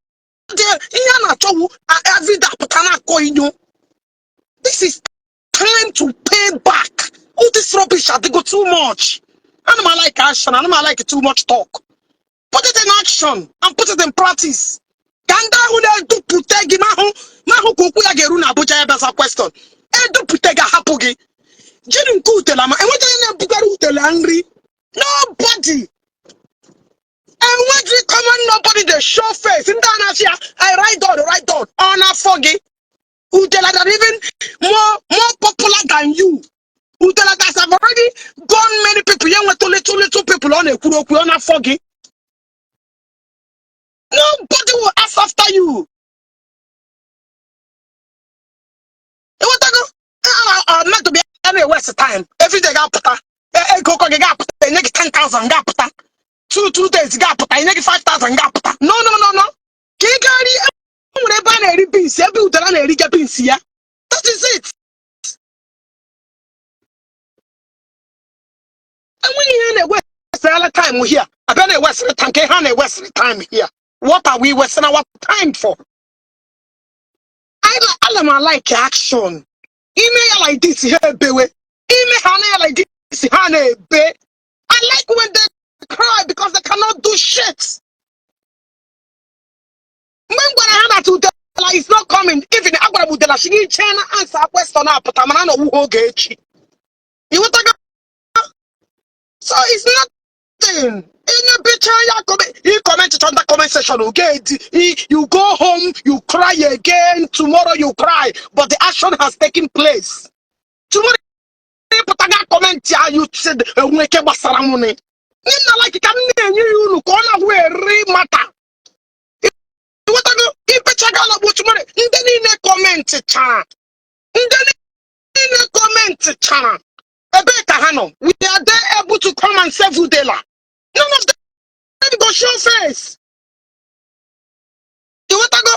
C: ihe a na-achọwu everyday apụta na-akọ inyo. This is time to pay back. All this rubbish adịgo too much. Ana m like action. Ana m like too much talk. Put it in action and put it in practice. Ka ndị ahụ na-edupụta gị mahụ mahụ ka okwu ya ga-eru na Abuja ya bịaza question. Edupụta gị ahapụ gị. Jiri nke utela ma enweghị onye na-ebugara utela nri. Nobody. Enweghị common nobody dey show face. Ndị a na-asị ya, I ride on, ride on. Ọ na-afọ gị. Udela that even more popular than you. Udela that have already gone many people. Ya nweta little little people ọ na-ekwuru okwu ọ na-afọ gị. Nobody will ask after you. Ịghọtago? Mmadụ bịa na-ewest time. Everyday ga-apụta. Ego ụkọ gị ga-apụta enye gị 10,000 ga-apụta. 2 days ga-apụta enye gị 5,000 ga-apụta. No, no, no, no. Ka ị gaa rie, e nwere ebe a na-eri beans, ebe udara na-erige beans ya. That is it. Enweghị ihe na-ewesịrị time here. Abịa na-ewesịrị time ka ihe a na-ewesịrị time here. What are we wasting our time for? Ana m like action. Ime ya like this ha ebewe. Ime ha na ya like this ha na-ebe. I like when they cry because they cannot do shit. Mgbe m gwara ha na Udela is not coming, even agwara m Udela shi gị chee na answer question apụta mana na ọwụghị oge echi. Ịghọtago? So it's nothing. Onye becha ya he comment on the comment section. Okay, you go home, you cry again. Tomorrow you cry, but the action has taken place. Tomorrow ịpụta ga comment ya, you said enwe ike gbasara m ni. Ndị nna like ka m na-enye ya unu ka ọ na-awụ eri mata. Ịghọtago? Ibecha ga alagbo tomorrow. Ndị niile comment chara. Ndị niile comment chara. Ebee ka ha nọ? We are they able to come and save Udela? None of them go show face. Ịghọtago?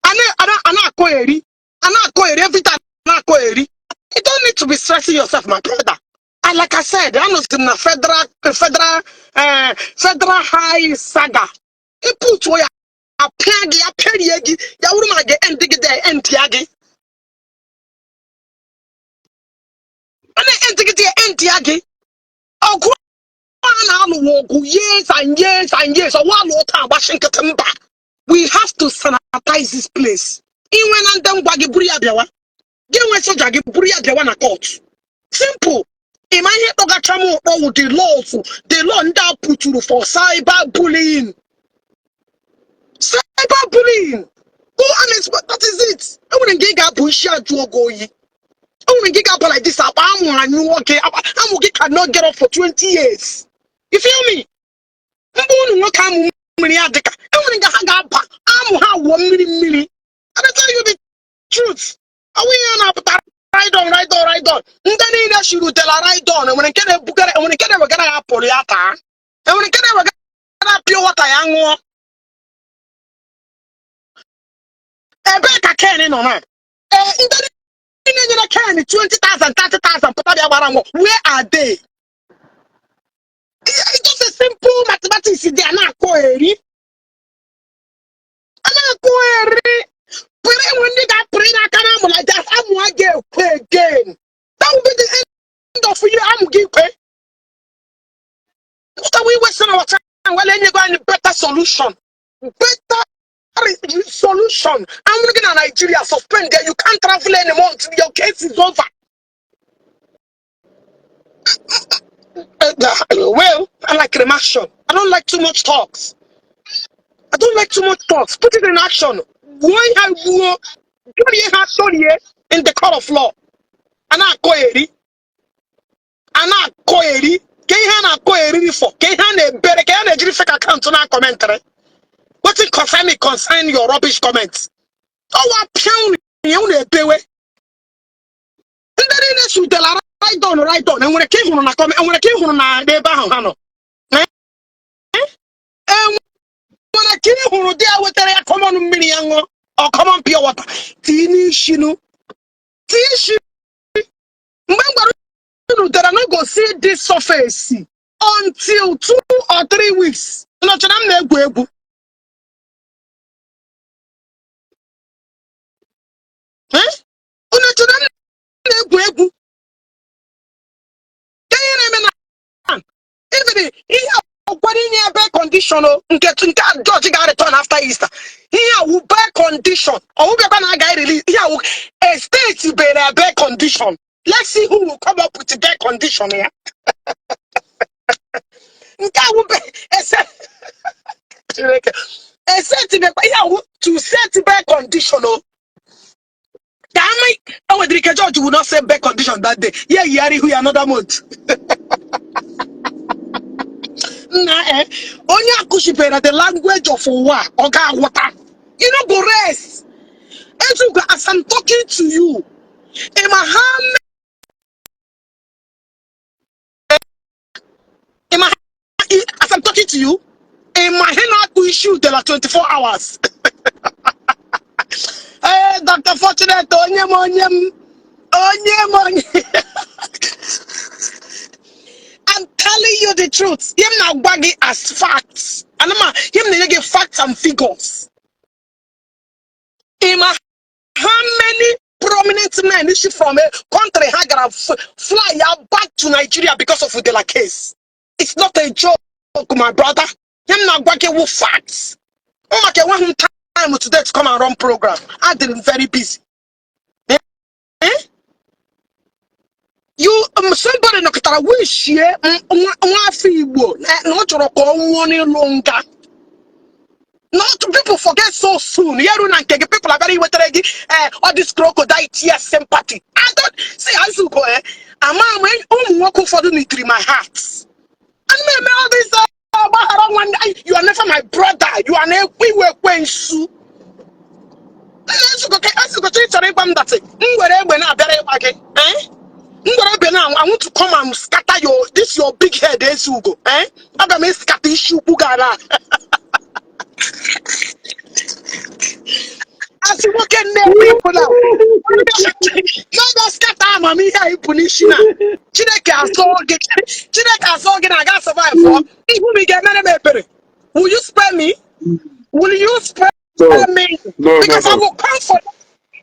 C: A na-akọ eri. A na-akọ eri every time a na-akọ eri. You don't need to be stressing yourself, my brother. I And like I said, anọzi m na federal high saga. Ịpụtuo ya, apịa gị, apịarie gị, ya wụrụ ma gị end gị there, end ya gị. A na-end gị there, end ya gị. Ọgụ a na-alụ ọgụ years and years and years. Ọwa alụ ụta agbachi nkịtị mba. We have to sanitize this place. Inwe na ndị ngwa gị buru ya bịawa. Gị nwe soja gị buru ya bịawa na court. Simple. Ịma ihe kpọgacha m ụkpọ wụ the laws, the law ndị a pụturu for cyber bullying. Cyber bullying. Go and explain. That is it. Enwere nke ị ga-abụ isi ajụ oge oyi. Enwere nke ị ga-abụ like this, akpa amụ anyụọ gị, amụ gị cannot get up for 20 years. You feel me? Mgbe unu nwoke amụ mmiri ya dịka enwere nke ha ga-aba amụ ha wụọ mmiri mmiri. I dey tell you the truth. Ọwụ ihe na-apụta ride on, ride on, ride on. Ndị niile shiri utela ride on, enwere nke na-ebugara, enwere nke na-ewegara ya pụrụ ya taa, enwere nke na-ewegara pure water ya ṅụọ. Ebee ka Ken nọ na? Ee, ndị niile nyere Ken 20,000, 30,000 pụta bịa gbara nwụọ. Where are they? It's just a simple mathematics dị a na-akọ eri. A na-akọ eri. Pụrụ enwe ndị ga-apụrụ n'aka na amụ like that, amụ a ga-ekwe again. That will be the end of you, amụ gị kwe. What are we wasting our time? Well, enyego anyị better solution. Better solution. I'm looking at Nigeria suspend there. You can't travel anymore until your case is over. Well, I like action. I don't like too much talks. I don't like too much talks. Put it in action. Why have you in the court of law? A na-akọ eri. A na-akọ eri. Ka ihe a na-akọ eriri for. Ka ihe a na-ebere. Ka ihe a na-ejiri fake account na commentary. Wetin concern me concern your rubbish comments. Ọwa pịa unu ihe unu ebewe. Ndị niile sutela right on, right on. Enwere ka ị hụrụ na comment, enwere ka ị hụrụ na n'ebe ahụ ha nọ. Enwere ka ị hụrụ di ya wetara ya common mmiri ya ṅụọ, ọ common pure water. Tii n'ishinu. Tii isi. Mgbe m gwara unu dara no go see this surface until 2 or 3 weeks. Nnọchara m na-egwu egwu. Eh? Unu chere m na-egwu egwu. Ka ihe na-eme na even ihe ọkwara inye ya bail condition o, nke nke a judge ga return after Easter. Ihe awụ bail condition. Ọwụ bịakwa na aga release ihe awụ a state bere ya bail condition. Let's see who will come up with the bail condition ya. Nke awụ ese Chineke. Ese tibekwa ihe awụ to set bail condition o. Ka ama enwedịrị ike judge will not say bail condition that day. Ya yigharị ihu ya another month. Nna onye akụchibere the language of ụwa ọ ga-aghọta. You no go rest. Ezugo, as I'm talking to you, ịma ha ịma as I'm talking to you, ịma ihe na-akpụ isi udela 24 hours. Ee, Dr. Fortunate, onye m onye m onye m onye. I'm telling you the truth. Ihe m na-agwa gị as facts. Anama, ihe m na-enye gị facts and figures. Ịma how many prominent men issue from a country ha gara fly ya back to Nigeria because of Udela case? It's not a joke, my brother. Ihe m na-agwa gị wụ facts. Maka enweghị m time today to come and run program. I did very busy. Eh? You somebody nọkọtara wishie nwa afọ Igbo na ọ chọrọ ka ọ nwụọ n'ịlụ nga. Not people forget so soon. Yeru na nke gị people abịara iwetara gị all this crocodile tear sympathy. I don't see Azuko ama m ụmụ nwoke ụfọdụ nitiri my heart. Ana m eme all this ọgbaghara nwanne. You are never my brother. You are na-ekwe iwe ekwensu. Nna Ezugo ka Ezugo ị chọrọ ịgwa m datị m were egbe na-abịara ịgba gị. Eh? M were egbe na I want to come and scatter your this your big head, Ezugo. Eh? Aga m eskata isi ukwu gị ala. Asị nwoke Nnewi ịpụ na n'oge scatter amamihe a ịpụ n'isi na Chineke asọ gị, Chineke asọ gị na aga survive ọ ihu m. Ị ga-emere m ebere? Will you spare me? Will you spare
A: No,
C: me?
A: no,
C: Because I
A: no.
C: will come for you.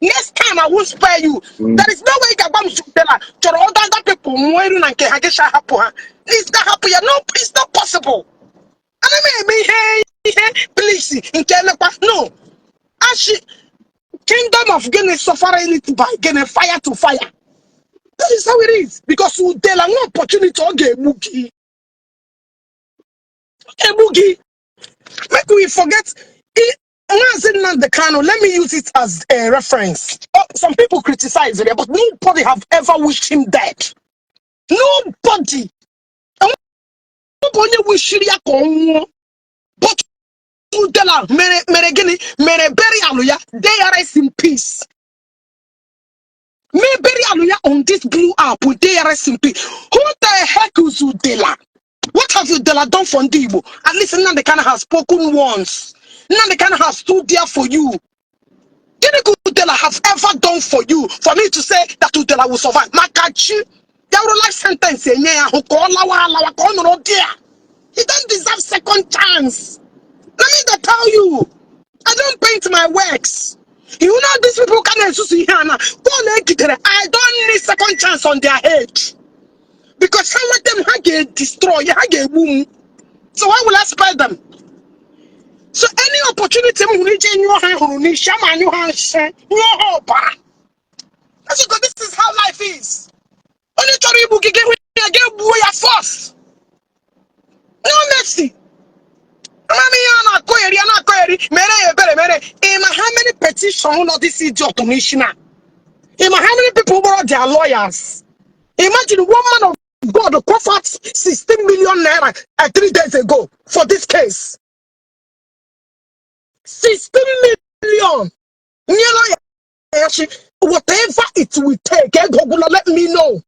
C: Next time I won't spare you. There is no way ị ga-agwa m Udela chọrọ other people nwụọ iru na nke ha gị hapụ ha. It's not hapụ ya. No, it's not possible. Ana m eme ihe ihe please nke emekwa no ashi kingdom of gịnị suffering it by gịnị fire to fire. That is how it is, because Udela nwe opportunity, ọ ga-egbu gị, ọ ga-egbu gị. Make we forget Maazị Nnamdi Kanu. Let me use it as a reference. Oh, some people criticize it, but nobody have ever wished him dead. Nobody. Enwebụ onye wishiri ya ka ọ nwụọ, but Udela mere mere gịnị mere burial ya, they rest in peace. Mee burial ya on this blue app with they rest in peace. Who the heck is Udela? What have Udela done for ndị Igbo? At least Nnamdi Kanu has spoken once. Nnamdi Kanu has stood there for you. Gịnị ka Udela have ever done for you for me to say that Udela will survive? Maka chi ya wụrụ life sentence enye ya ahụ ka ọ lawa alawa ka ọ nọrọ there. He don't deserve second chance. Let me dey tell you, I don't paint my works. You know these people can esusu ihe a na Paul ekidere. I don't need second chance on their head because ha nweta m, ha ga-destroy, ha ga-egbu m. So why will I spare them? So any opportunity m hụrụ iji nyụọ ha hụrụ n'isi ama anyụ ha nshi nyụọ ha ọbara. That's because this is how life is. Onye chọrọ igbu gị ga-ehụ ya ga-egbuo ya first. No mercy. Amami ihe a na-akọ eri a na-akọ eri mere ya ebere mere. Ị ma how many petition ụlọ this idiot n'isi na? Ị ma how many people gbọrọ their lawyers? Imagine one man of God coughed 16 million naira 3 days ago for this case. 16 million. Nye lawyer ya shi, whatever it will take, ego gwụla, let me know.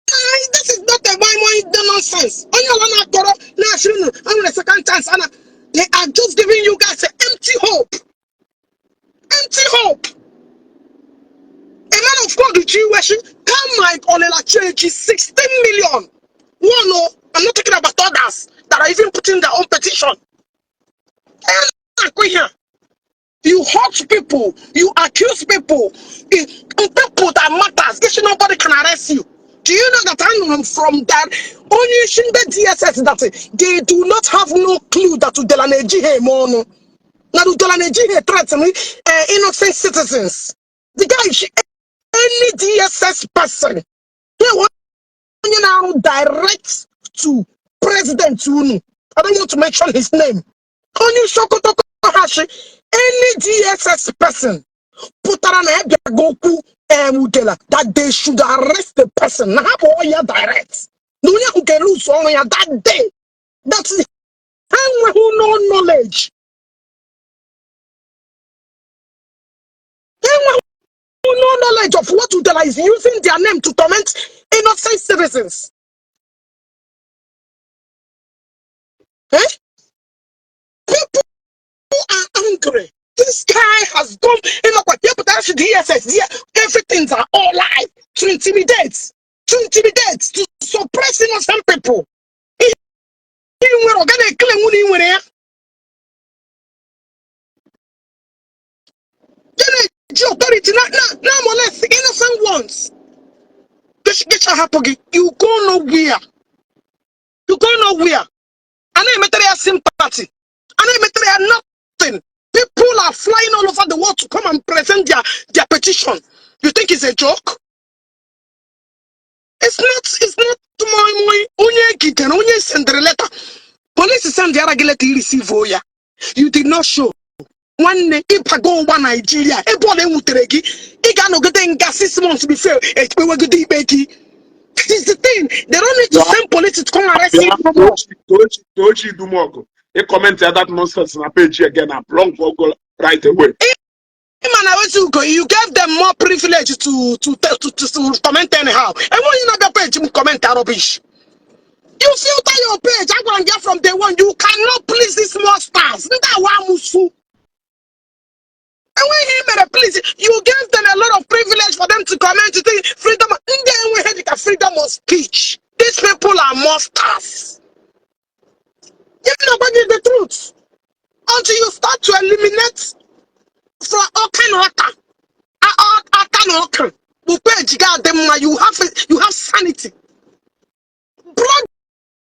C: Ai, this is not a moi moi nonsense. Onye ọla na-akọrọ na-asịrị unu enwere second chance ana, they are just giving you guys an empty hope. Empty hope. A man of God ji iwe shi come like Olela Cheji 16 million. One, no, I'm not talking about others that are even putting their own petition. Eh, na-akụ ihe a. You hurt people, you accuse people, people that matters. This nobody can arrest you. Do you know that I know from that only the DSS that they do not have no clue that Udela na-eji ha eme ọnụ? Na Udela na-eji ha threaten innocent citizens. The guy, any DSS person, they want onye na-arụ direct to President unu. I don't want to mention his name. Onye Sokoto hashi any DSS person pụtara na ebịago okwu Udela that they should arrest the person na hapụ ya direct na onye ahụ ga-eluso ọrụ ya that day. That ha enweghị no knowledge. Ha enweghị no knowledge of what Udela is using their name to torment innocent citizens. Eh? People are angry. This guy has gone, you know what, but that's DSS, yeah, everything's are all live to intimidate, to suppress innocent people. Ihe nwere ọ gaghị ekele nwunye ị nwere ya. Ya na-eji authority na molest innocent ones. Gịcha hapụ gị, you go nowhere. You go nowhere. A na-emetere ya sympathy. A na-emetere ya nothing. People are flying all over the world to come and present their petition. You think it's a joke? It's not, it's not moi moi. Onye ekikere, onye sendere letter. Police send yara gị letter, receive ya. You did not show. Nwanne, ịbago ụgba Naijiria ebe ọ na-enwutere gị, ị ga-anọgide nga 6 months before ekpewegide ikpe gị. That is the thing. They don't need to send police to come arrest you.
A: Bịa, Tochi, Tochi, Tochi Dumọgụ, ị comment ya that nonsense na page again na block go right away.
C: Ịma na Wezugo, you gave them more privilege to comment anyhow. Enwe onye na-abịa page m comment rubbish. You filter your page. Agwara m gị from day one, you cannot please these small stars. Ndị awa amụsụ. Enweghị ihe mere please. You gave them a lot of privilege for them to comment, to think freedom. Ndị enweghị dịka freedom of speech. These people are monsters. You know gwa gị the truth. Until you start to eliminate from ọka na ọka aka na ọka bụ page ga-adị mma. You have sanity. Block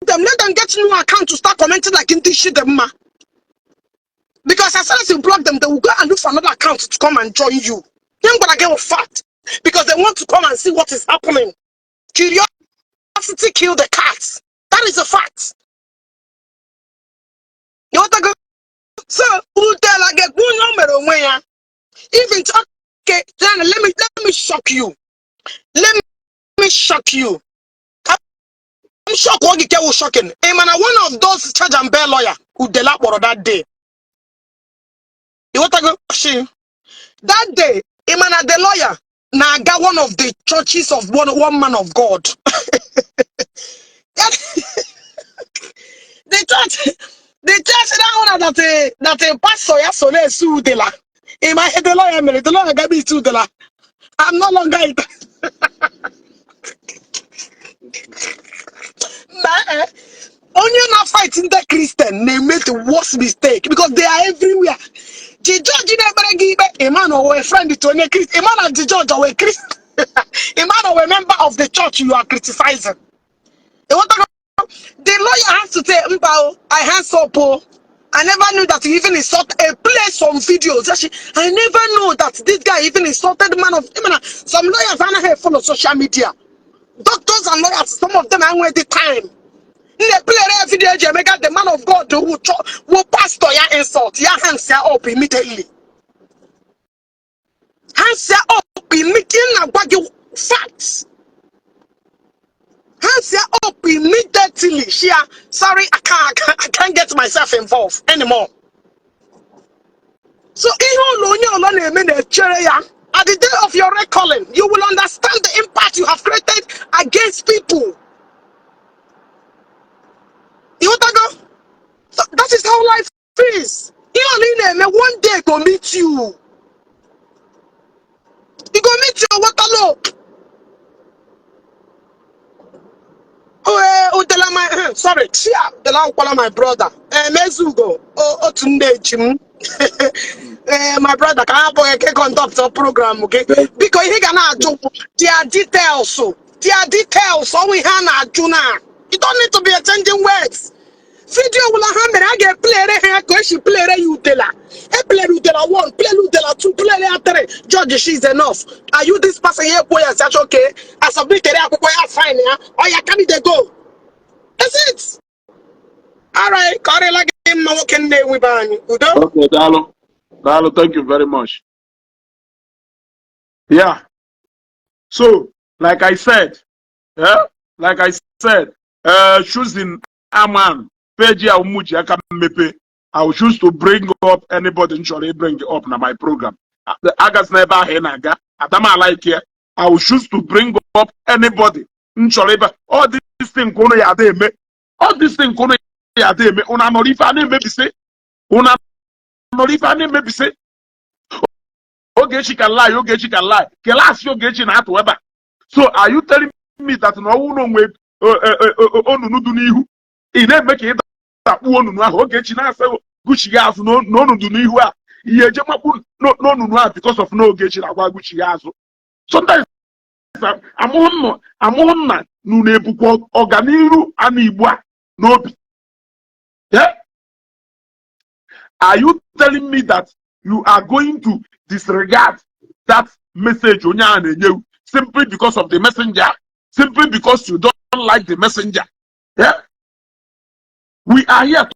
C: them. Let them get new account to start commenting like ndị isi dị mma. Because as soon as you block them, they will go and look for another account to come and join you. You ain't gonna get a fact because they want to come and see what is happening. Curiosity kill the cats. That is a fact. You want to go? So, Udela get onye o mere ya. Even okay, then let me shock you. Let me shock you. I'm shocked what you was shocking. Hey man, one of those charge and bail lawyer Udela kpọrọ that day. You want to go? She that day, Imana the lawyer na-aga one of the churches of one man of God. The church that one that a pastor ya so na-esu Udela. Ima the lawyer mere the lawyer gabi itu Udela. I'm no longer it. Na eh, onye na-fight ndị Christian na-eme the worst mistake because they are everywhere. The judge na-ekpere gị ikpe, ịma na owe friend to onye Christian, ịma na the judge owe Christian, ịma na owe member of the church you are criticizing. Ịghọtago? The lawyer has to say, "Mba o, I hands up o. I never knew that he even insult a play some videos. Actually, I never know that this guy even insulted man of." I mean, some lawyers anaghị follow social media. Doctors and lawyers, some of them enweghị the time. They play video eji emega the man of God who pastor ya insult ya hands ya up immediately. Hands ya up immediately na-agwa gị facts. Hands ya up immediately. Shia, sorry, I can't get myself involved anymore. So ihe ụlọ onye ọlọ na-eme na-echere ya. At the day of your recalling, you will understand the impact you have created against people. Ịghọtago? So that is how life is. Ihe ọlọ ị na-eme one day go meet you. You go meet your waterloop. Oh, Udela my sorry, Chia, Udela Ukwala my brother. Mezugo, otu nne echi m. My brother, ka hapụ eke conduct program gị. Biko ihe ga na-ajụ their details. Their details, ọnwụ ihe a na-ajụ na. You don't need to be exchanging words. Video ọbụla ha mere a ga-eplayere ha ya ka esi playere ya Udela. Eplayere Udela 1, playere Udela 2, playere ya 3. Judge, she is enough. Are you this person here? Kwuo ya si achọ okay. A submitere akwụkwọ ya sign ya. Ọ ya carry dey go. That's it. All right, ka ọ rịla gị mma nwoke Nnewi be anyị. Udo.
A: Okay, Dalo. Dalo, thank you very much. Yeah. So, like I said, yeah, like I said, choosing a man, page ya umuji aka mmepe, I will choose to bring up anybody nchọrọ bring up na my program. Agas na ebe ahụ ị na-aga, adama like ya. I will choose to bring up anybody nchọrọ ebe all this thing ka unu ya ada eme. All this thing ka unu ya ada eme. Unu anọrọ ife a na-emebisi. Unu anọrọ ife a na-emebisi. Ogechi can lie, Ogechi can lie. Klaasị Ogechi na-atụ ebe a. So are you telling me that na ọnwụ na onwe onunu dị n'ihu ị na-eme ka ị dakpuo onunu ahụ Ogechi na-asị gụchigha azụ n'onudu n'ihu a ihe eje makpu n'onunu ahụ because of na Ogechi na-agwa gụchigha azụ. Sometimes amụghị nna na unu ebukwa ọganiru ana Igbo a n'obi. Yeah? Are you telling me that you are going to disregard that message onye a na-enye simply because of the messenger, simply because you don't like the messenger? Yeah? We are here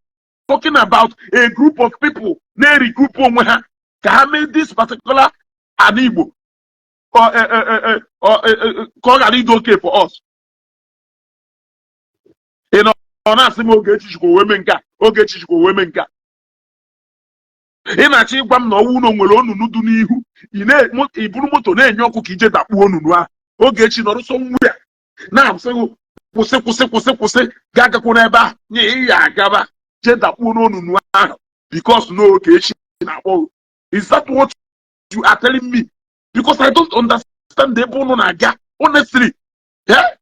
A: talking about a group of people na-regroup onwe ha ka ha mee this particular ana Igbo ka ọ ghara ịdị okay for us. Ị nọ ọ na-asị m Ogechi chikwa wee mee nke a, Ogechi chikwa wee mee nke a. Ị na-achọ ịgwa m na ọnwụ na nwere onunu dị n'ihu ị buru moto na-enye ọkụ ka ije dakpuo onunu ahụ. Ogechi nọrọ somewhere na-asị gị Kwụsị, kwụsị, kwụsị, kwụsị. Ga-agakwu n'ebe ahụ nye ị ya agaba jee dakpuo n'onunu ahụ because n'oge echi na-akpọ. Is that what you are telling me? Because I don't understand ebe unu na-aga, honestly. Yeah?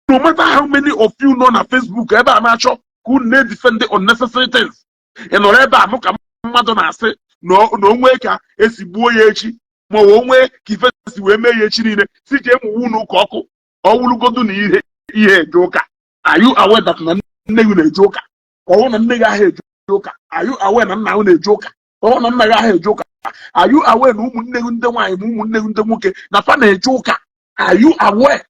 A: No matter how many of you nọ na Facebook ebe a na-achọ ka unu na-edefend the unnecessary things, ị nọrọ ebe a nụ ka mmadụ na-asị na onwe ka esi gbuo ya echi, ma ọ onwe ka ife si wee mee ya echi niile, si jee mụwa unu ụka ọkụ ọwụlụgodu na ihe ihe eje ụka. Are you aware that na nne gị na-eje ụka? Ọwụ na nne gị ahụ eje ụka? Are you aware na nna gị na-eje ụka? Ọwụ na nna gị ahụ eje ụka? Are you aware na ụmụnne gị ndị nwaanyị na ụmụnne gị ndị nwoke na fa na-eje ụka? Are you aware?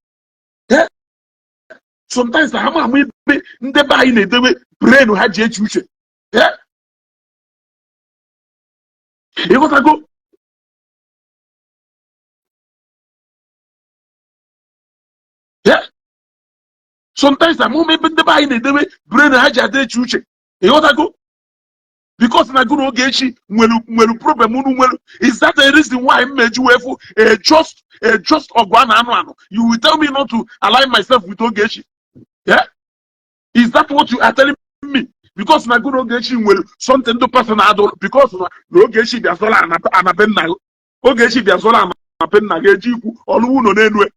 A: Sometimes ha ma ama ebe ndị be anyị na-edewe brain ha ji eche uche. Ịghọtago? Sometimes ama ebe ndị be anyị na-edewe brain ha ji ada eche uche. Ịghọtago? Because na gụ na Ogechi nwere problem unu nwere. Is that a reason why m meji wee fụ a just ọgụ a na-anụ anụ, you will tell me not to align myself with Ogechi? Yeah? Is that what you are telling me? Because na gụ na Ogechi nwere something ndị person adụ, because na Ogechi bịa zọrọ ana be nna gị, Ogechi bịa zọrọ ana be nna gị, eji ikwu ọlụwu ụlọ n'elu.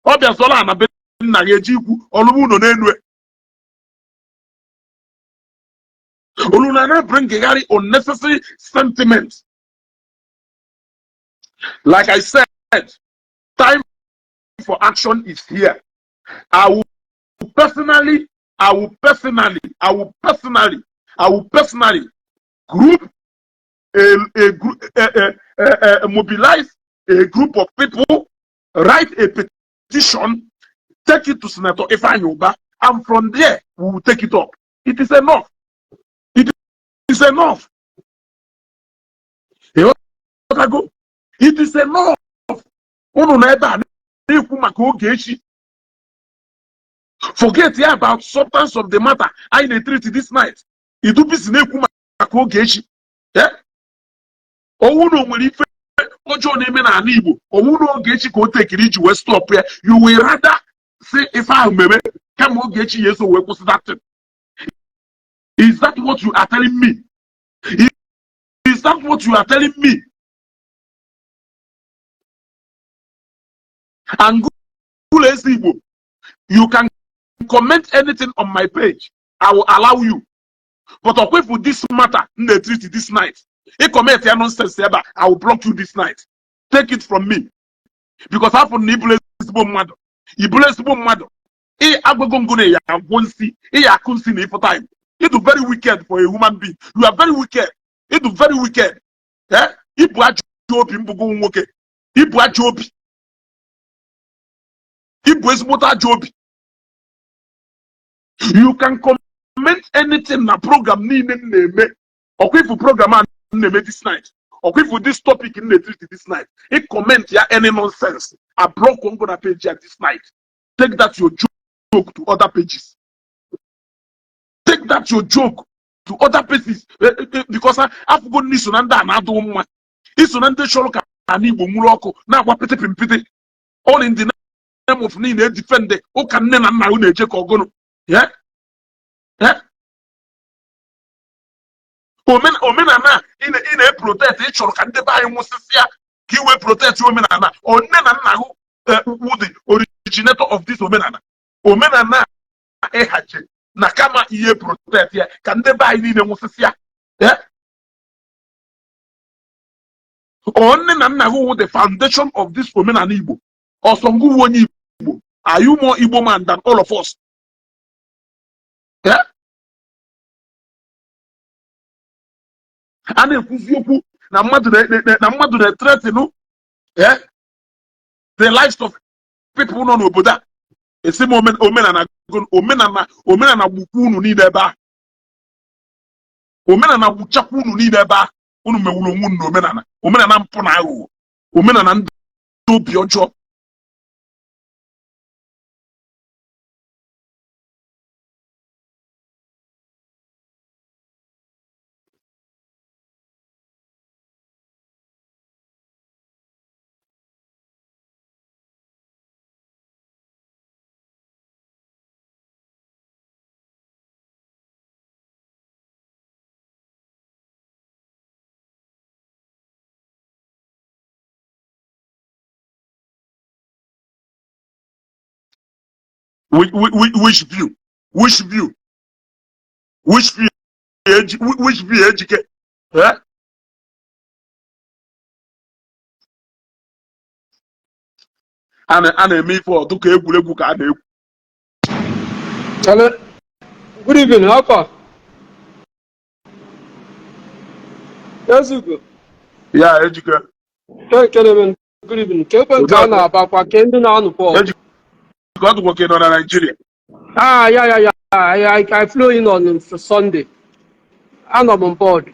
A: Ọ bịa zọrọ ana be nna gị, eji ikwu ọlụwu ụlọ n'elu. Olu na na bring unnecessary sentiments. Like I said, time for action is here. I will personally, I will personally, I will personally, I will personally group a, group, a, mobilize a group of people, write a petition, take it to Senator Ifeanyi Ubah, and from there we will take it up. It is enough. It is enough. It is enough. Unu na ebe a na-ekwu maka Ogechi. Forget ya about substance of the matter anyị na-etreat this night. Idubisi na-ekwu maka Ogechi. Ọnwụ na o nwere ife ọjọọ na-eme n'ala Igbo, ọnwụ na Ogechi ka o tekiri iji wee stop ya, you will rather say ife ahụ mere kama Ogechi ya eso wee kwụsị that thing. Is that what you are telling me? Is that what you are telling me? And Gulu Igbo, you can comment anything on my page. I will allow you. But for this matter, treat this night. If comment ya nonsense ebe, I will block you this night. Take it from me. Because afọ na ibulu ezigbo mmadụ. Ibulu ezigbo mmadụ. Ị agwago ngo na ya agwọ nsi, ị ya akụ nsi na ifo time. You do very wicked for a human being. You are very wicked. You do very wicked. Eh? Ibu ajọ obi mbụgo nwoke. Ibu ajọ obi. Ibu ezigbote ajọ obi. You can comment anything na program niile m na-eme. Ọkwa ifu program a m na-eme this night. Ọkwa ifu this topic m na-etreat this night. Ị comment ya any nonsense, I block ngo na page ya this night. Take that your joke to other pages. Take that your joke to other places, because afụgo nne iso na ndị a na-adụ mma, iso na ndị chọrọ ka ala Igbo nwụrụ ọkụ na-agba pịtị pịmpịtị, all in the name of niile edefend ụka nne na nna unu eje ka ọgụnụ. Omenala ị na-eprotect, ị chọrọ ka ndị be anyị nwụsịsịa ka ị wee protect omenala ọ nne na nna hụ wụ the originator of this omenala. Omenala ịhachi na kama ihe protect ya ka ndị be anyị niile nwụsịsịa. Ọ nne na nna gị wụ the foundation of this omenala Igbo. Ọsọ ngụ wụ onye Igbo. Are you more Igbo man than all of us? A na-ekwuzi okwu na mmadụ na mmadụ na-ethreaten the lives of people nọ n'obodo a, esi m omenala omenala omenala gbukwa unu niile ebe ahụ, omenala gbuchakwa unu niile ebe ahụ. Unu mewuru onwe unu na omenala, omenala mpụ na aghụghọ, omenala ndị obi ọjọọ. Which view? Which view? Which view? Which view, Ejike? Eh? A na-eme ife ọdụ ka egwuregwu ka a na-egwu.
D: Hello. Good evening. How far? Ezugo.
A: Ya, Ejike.
D: Ekele m. Good evening. Ka ebe nke a na-abakwa ke ndị na-anụ Pọl.
A: Ejike, ọ dịkwa ka ị nọ na Naịjirịa.
D: Ah, yeah. I flew in on Sunday. Anọ m on board.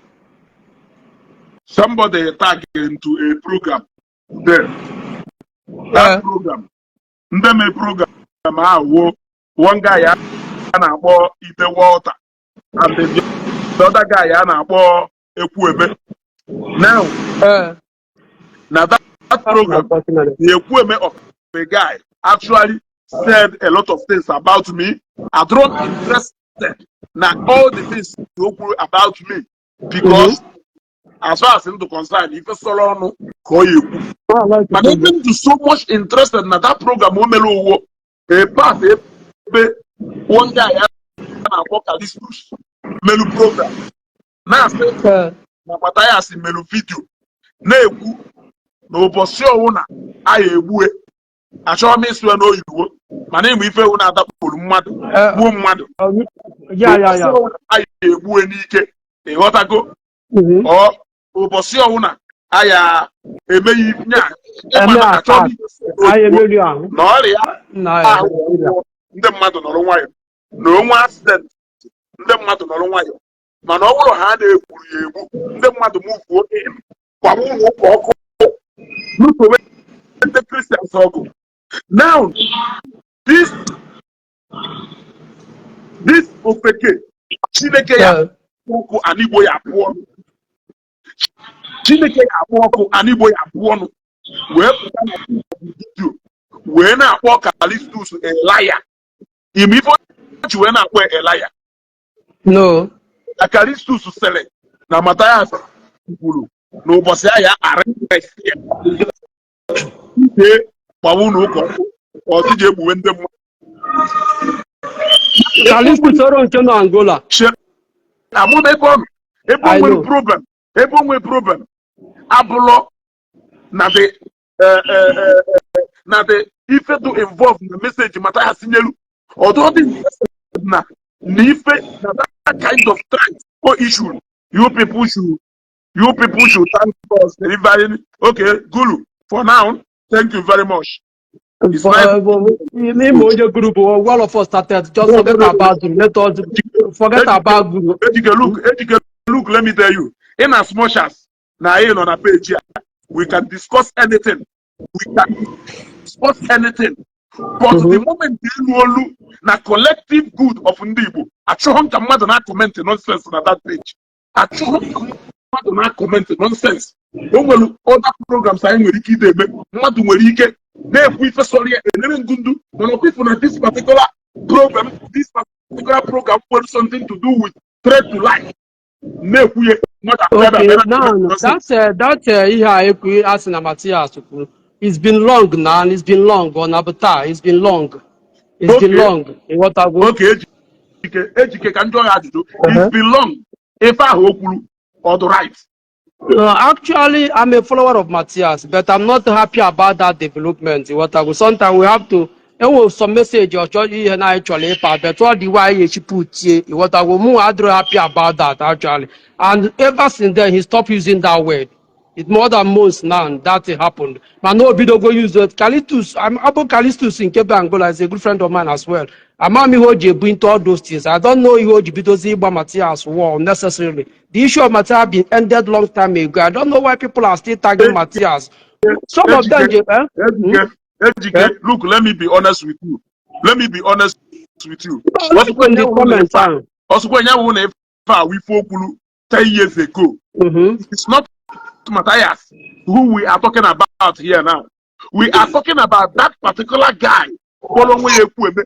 A: Somebody tag into a program there. That program, ndị mee program ahụ, one guy a na-akpọ Ide Walter and the other guy a na-akpọ Ekwueme. Now, na that program, the Ekwueme of the guy actually said a lot of things about me. I don't interested na all the things o kwuru about me because as far as I'm concerned, ife sọrọ ọnụ ka ọ ya ekwu.
D: I like
A: But
D: it.
A: even to so much interested na that program, o mere owo a part ebe one guy a na-akpọ Calistus melu program na-asị na Mathias melu video na-ekwu na ụbọchị ọwụna a ya egbue, achọghị m ịsụ ya n'oyibo, mana ịmụ ife ewu na-adakpuru mmadụ, gbuo mmadụ, ụbọchị ọwụna a ya egbue n'ike, ịghọtago? Ọ ụbọchị ọwụna a ya eme ya nya
D: Eme
A: ịma na achọghị m
D: attack.
A: ịsụ ya
D: Anyị
A: n'oyibo
D: emeri ahụ.
A: Na ọrịa
D: Na ya.
A: ahụ ndị mmadụ nọrọ nwayọ, na onwe accident, ndị mmadụ nọrọ nwayọ, mana ọ bụrụ ha na-egburu ya egbu, ndị mmadụ muvuo in, gbaba ụlọ ụka ọkụ, lụsowe ndị Christians ọgụ. Now this ofeke, Chineke ya ọkụ anigbo ya abụọ ọnụ, Chineke ya akpọ ọkụ anigbo ya abụọ ọnụ, wee pụta na video wee na-akpọ Calistus a liar. Ime ife o ji wee na-akpọ a liar?
D: No.
A: Na Calistus sịrị na Mathias kwuru na ụbọchị ahịa arrest ya, jee gbawa ụlọ ụka ọkụ, ọzọ ji egbuwe ndị mmadụ.
D: Calistus soro nke nọ Angola.
A: Amụ m ebe ọ nọ, ebe o
D: I
A: nwere
D: know.
A: problem, ebe o nwere problem abụlọ na the na the ife do involve na message Mathias nyelu ọdụ dị interested na ife na that kind of threat o issue. You people should thank us very very. Okay, Gulu, for now, thank you very much. It's nice.
D: N'ime onye group, all of us started. Just
A: No,
D: forget
A: no, no.
D: about Guru. Let us forget about Guru.
A: Ejike, look, Ejike, look, let me tell you, in as much as na anyị nọ na page a, we can discuss anything, we can discuss anything, but the moment elu olu na collective good of ndị Igbo, achọghị m ka mmadụ na-acomment nonsense na that page. Achọghị m ka mmadụ na-acomment nonsense. O nwere other programs anyị nwere ike ide eme, mmadụ nwere ike na-ekwu ife sọrọ ya enere ngundu, mana ọkwa ifu na this particular program nwere something to do with threat to life, na-ekwu ya, mmadụ abịa
D: Okay,
A: bịa
D: now
A: nonsense.
D: That's ihe a ekwu asị na Matthias kwuru. It's been long now, it's been long, ọ na bụ taa, it's been long. It's been long. Ịghọtago?
A: Okay, Ejike, Ejike, ka m jụọ ya ajụjụ. It's been long, ife ahụ o kwuru, ọ dị right?
D: No, actually, I'm a follower of Matthias, but I'm not happy about that development. Ịghọtago? Sometimes we have to enwere some message ọ chọrọ ihe na anyị chọrọ ịpa, but ọ dị why anyị echi tie. Ịghọtago? Mụ adịrọ happy about that actually. And ever since then, he stopped using that word. It's more than months now that it happened. Mana o bidogo use it. Calistus, Abu Calistus nke be Angola is a good friend of mine as well. Ama m ihe o ji ebu into all those things. I don't know ihe o ji bidozi ịgba Matthias war unnecessarily. The issue of Matthias been ended long time ago. I don't know why people are still tagging Matthias. Some of them,
A: Ejike,
D: eh? Hmm?
A: Ejike, Ejike,
D: Eh?
A: Look, let me be honest with you. Let me be honest with you.
D: No, look in the comments. Ah.
A: Ọsụkwa ya wụ na ife a wụ ife o kwuru 10 years ago. It's not Matthias who we are talking about here now. We are talking about that particular guy kpọrọ onwe ya Ekwueme.